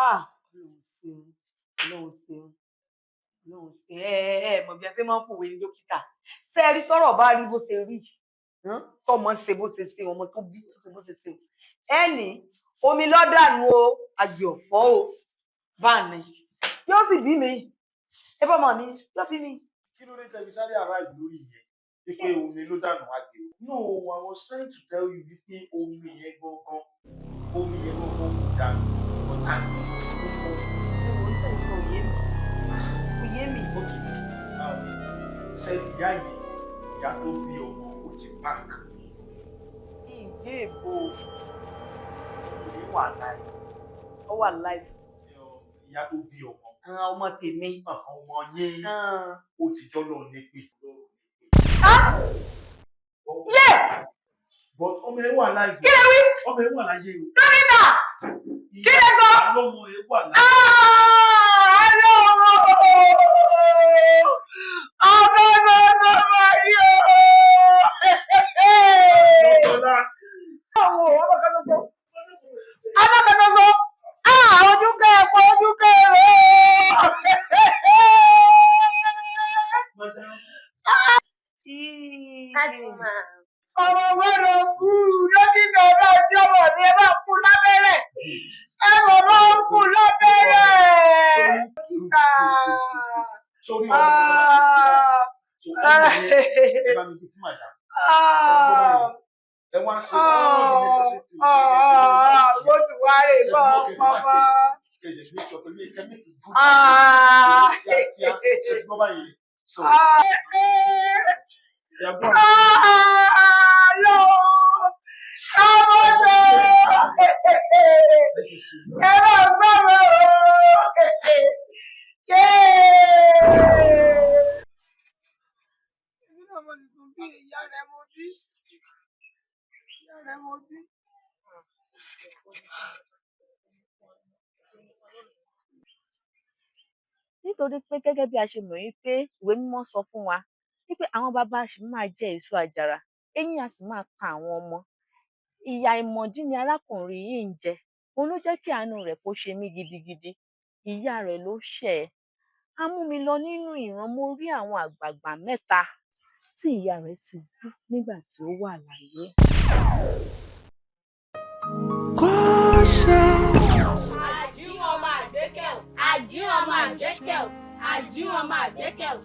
Ah! Ọlọ́run ṣeun, Ọlọ́run ṣeun, Ọlọ́run ṣeun. Ẹ ẹ ẹ mọ̀ bí a ṣe máa ń pòwe ní dókítà. Ṣé ẹ rí tọ́rọ̀ bá rí bó ṣe rí? Tọ́mọ ṣe bó ṣe ṣe, ọmọ tó bí tó ṣe bó ṣe ṣe. Ẹ ní omi lọ́dànù o, àgbè ọ̀fọ́ o, bá ní. Yóò sì bí mi. Ẹ bọ́ ọmọ mi, yóò bí mi. Kí ló dé tẹ́ fi sáré arrive lórí ìyẹn? Wípé omi ló dànù agbè o. No, I was trying to tell you wípé omi yẹn gangan, omi yẹn gangan kò dànù, but agbè ló fọ́. Ẹ̀wọ̀n ń tẹ̀sán òye mi. Òye mi. Okay. Ṣé ìyá yẹn, ìyá tó bí ọmọ, ó ti park. Ìgbé èbò. Ìyẹn wà láì. Ó wà láì. Ìyá tó bí ọmọ. Ọmọ tèmi. Ọmọ yẹn ó ti jọ́lọ̀ ní pé. But ọmọ ẹ wà láì. Kí lẹ wí? Ọmọ ẹ wà láyé o. Dókítà! Kí lẹ sọ? Ọmọ ẹ wà láyé. Ọmọ ọmọ ọmọ yìí o! Lọ́sọ̀lá. Àwọn ọmọ kan ṣoṣo. Ọmọ kan ṣoṣo. Ojú kẹ́ ẹ̀pọ̀ ojú kẹ́ ẹ̀rọ. Ọmọ gbọ́dọ̀ kú dókítà náà jọ̀wọ́ ni ẹ bá kú lábẹ́rẹ́. Ẹ bọ̀ bá kú lábẹ́rẹ́. Dókítà. Sórí ọmọ tó bá ṣe ìgbà tó ọmọ yẹn ẹ bá mi gbé fún màdàm. Ẹ wá ṣe all the necessary things. Mo ti wá rè bọ́ ọmọ. Kẹ̀jẹ̀ fi sọ pé kẹ́míkì gúdù. Kíákíá ṣe ti gbọ́ báyìí. So ìyàgbọ́n Ẹ máa gbọ́ mi o. Èmi náà mo sì tún bí ìyá rẹ̀ mo bí. Ìyá rẹ̀ mo bí. Nítorí pé gẹ́gẹ́ bí a ṣe mọ̀ wípé ìwé mímọ́ sọ fún wa wípé àwọn bàbá ṣì máa jẹ èso àjàrà, eyín á sì máa kan àwọn ọmọ. Ìyà àìmọ̀dí ni arákùnrin yìí ń jẹ. Òun ló jẹ́ kí àánú rẹ̀ kó ṣe mí gidigidi. Ìyá rẹ̀ ló ṣẹ̀ ẹ́. A mú mi lọ nínú ìran, mo rí àwọn àgbààgbà mẹ́ta tí ìyá rẹ̀ ti bú nígbà tí ó wà láyé. Àjíhùn ọmọ àgbékẹ́ ò. Àjíhùn ọmọ àgbékẹ́ ò. Àjíhùn ọmọ àgbékẹ́ ò.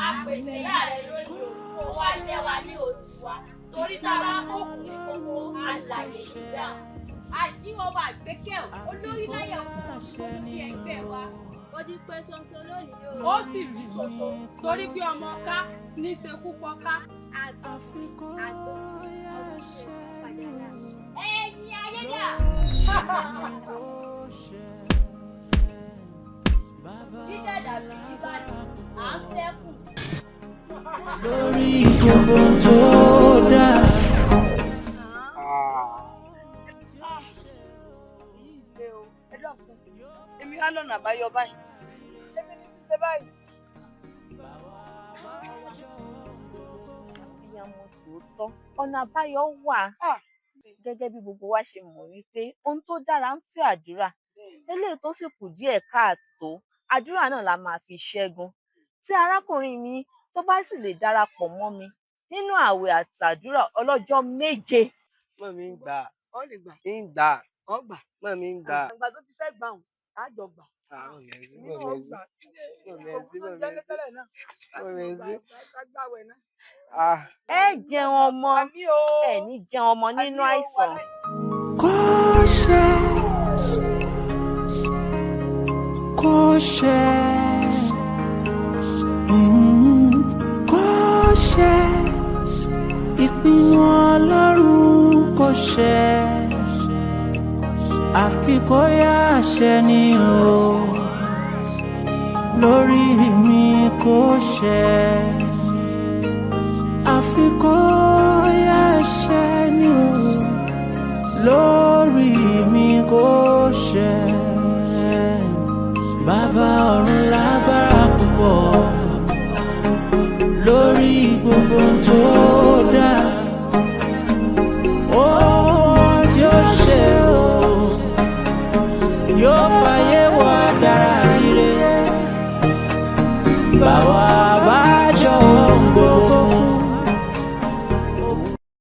Apèsè láàrẹ lónìí o, ó wá jẹ́ wa ní òtí wa. Torí tá a bá kókùn ní kókó, alàyè nígbà. Àjíhùn ọmọ àgbékẹ́ ò, olórí láyà ọkùnrin olórí ẹgbẹ́ wa. Ó ti pé ṣoṣo lónìí o. Ó sì rí ṣoṣo torí pé ọmọ ká ní í ṣekú pọ́ká. Ẹ̀yin ayé dà. Dídàdà bí Ìbàdàn, à ń fẹ́ kù. Lórí gbogbo tó dá. Ẹ dákun, èmi á lọ́nà àbáyọ báyìí, èmi ní ṣíṣe báyìí. Abiyamọ tòótọ́, ọ̀nà àbáyọ wà. Gẹ́gẹ́ bí gbogbo wa ṣe mọ̀ wípé ohun tó dára ń fẹ́ àdúrà, eléyìí tó sì kù díẹ̀ káàtó, àdúrà náà la máa fi ṣẹ́gun. Tí arákùnrin mi tó bá sì lè darapọ̀ mọ́ mi nínú ààwẹ̀ àtàdúrà ọlọ́jọ́ 7. Mọ̀ mi ń gbà. Ọ lè gbà. Ń gbà. Ọ gbà. Mọ̀ mi ń gbà. Àgbà tó ti fẹ́ gbà hùn, á jọ gbà. Àwọn mẹ̀sí, Èmi mọ̀ náà mẹ̀sí, gbà. mọ̀ mẹ̀sí, Òkú tó mọ̀ jẹ́ mẹ̀sí, tẹ́lẹ̀ náà. mọ̀ mẹ̀sí. Gbàwẹ̀ náà. Ah. Ẹ jẹun ọmọ, ẹ ní jẹun ọmọ nínú àìsàn. Kó ṣe, kó ṣe, kó ṣe, ìpinnu Ọlọ́run kó ṣe, àfi kó yá àṣẹ ni o, lórí mi kó ṣe, àfi kó yá àṣẹ ni o, lórí mi kó ṣe, bàbá ọ̀run.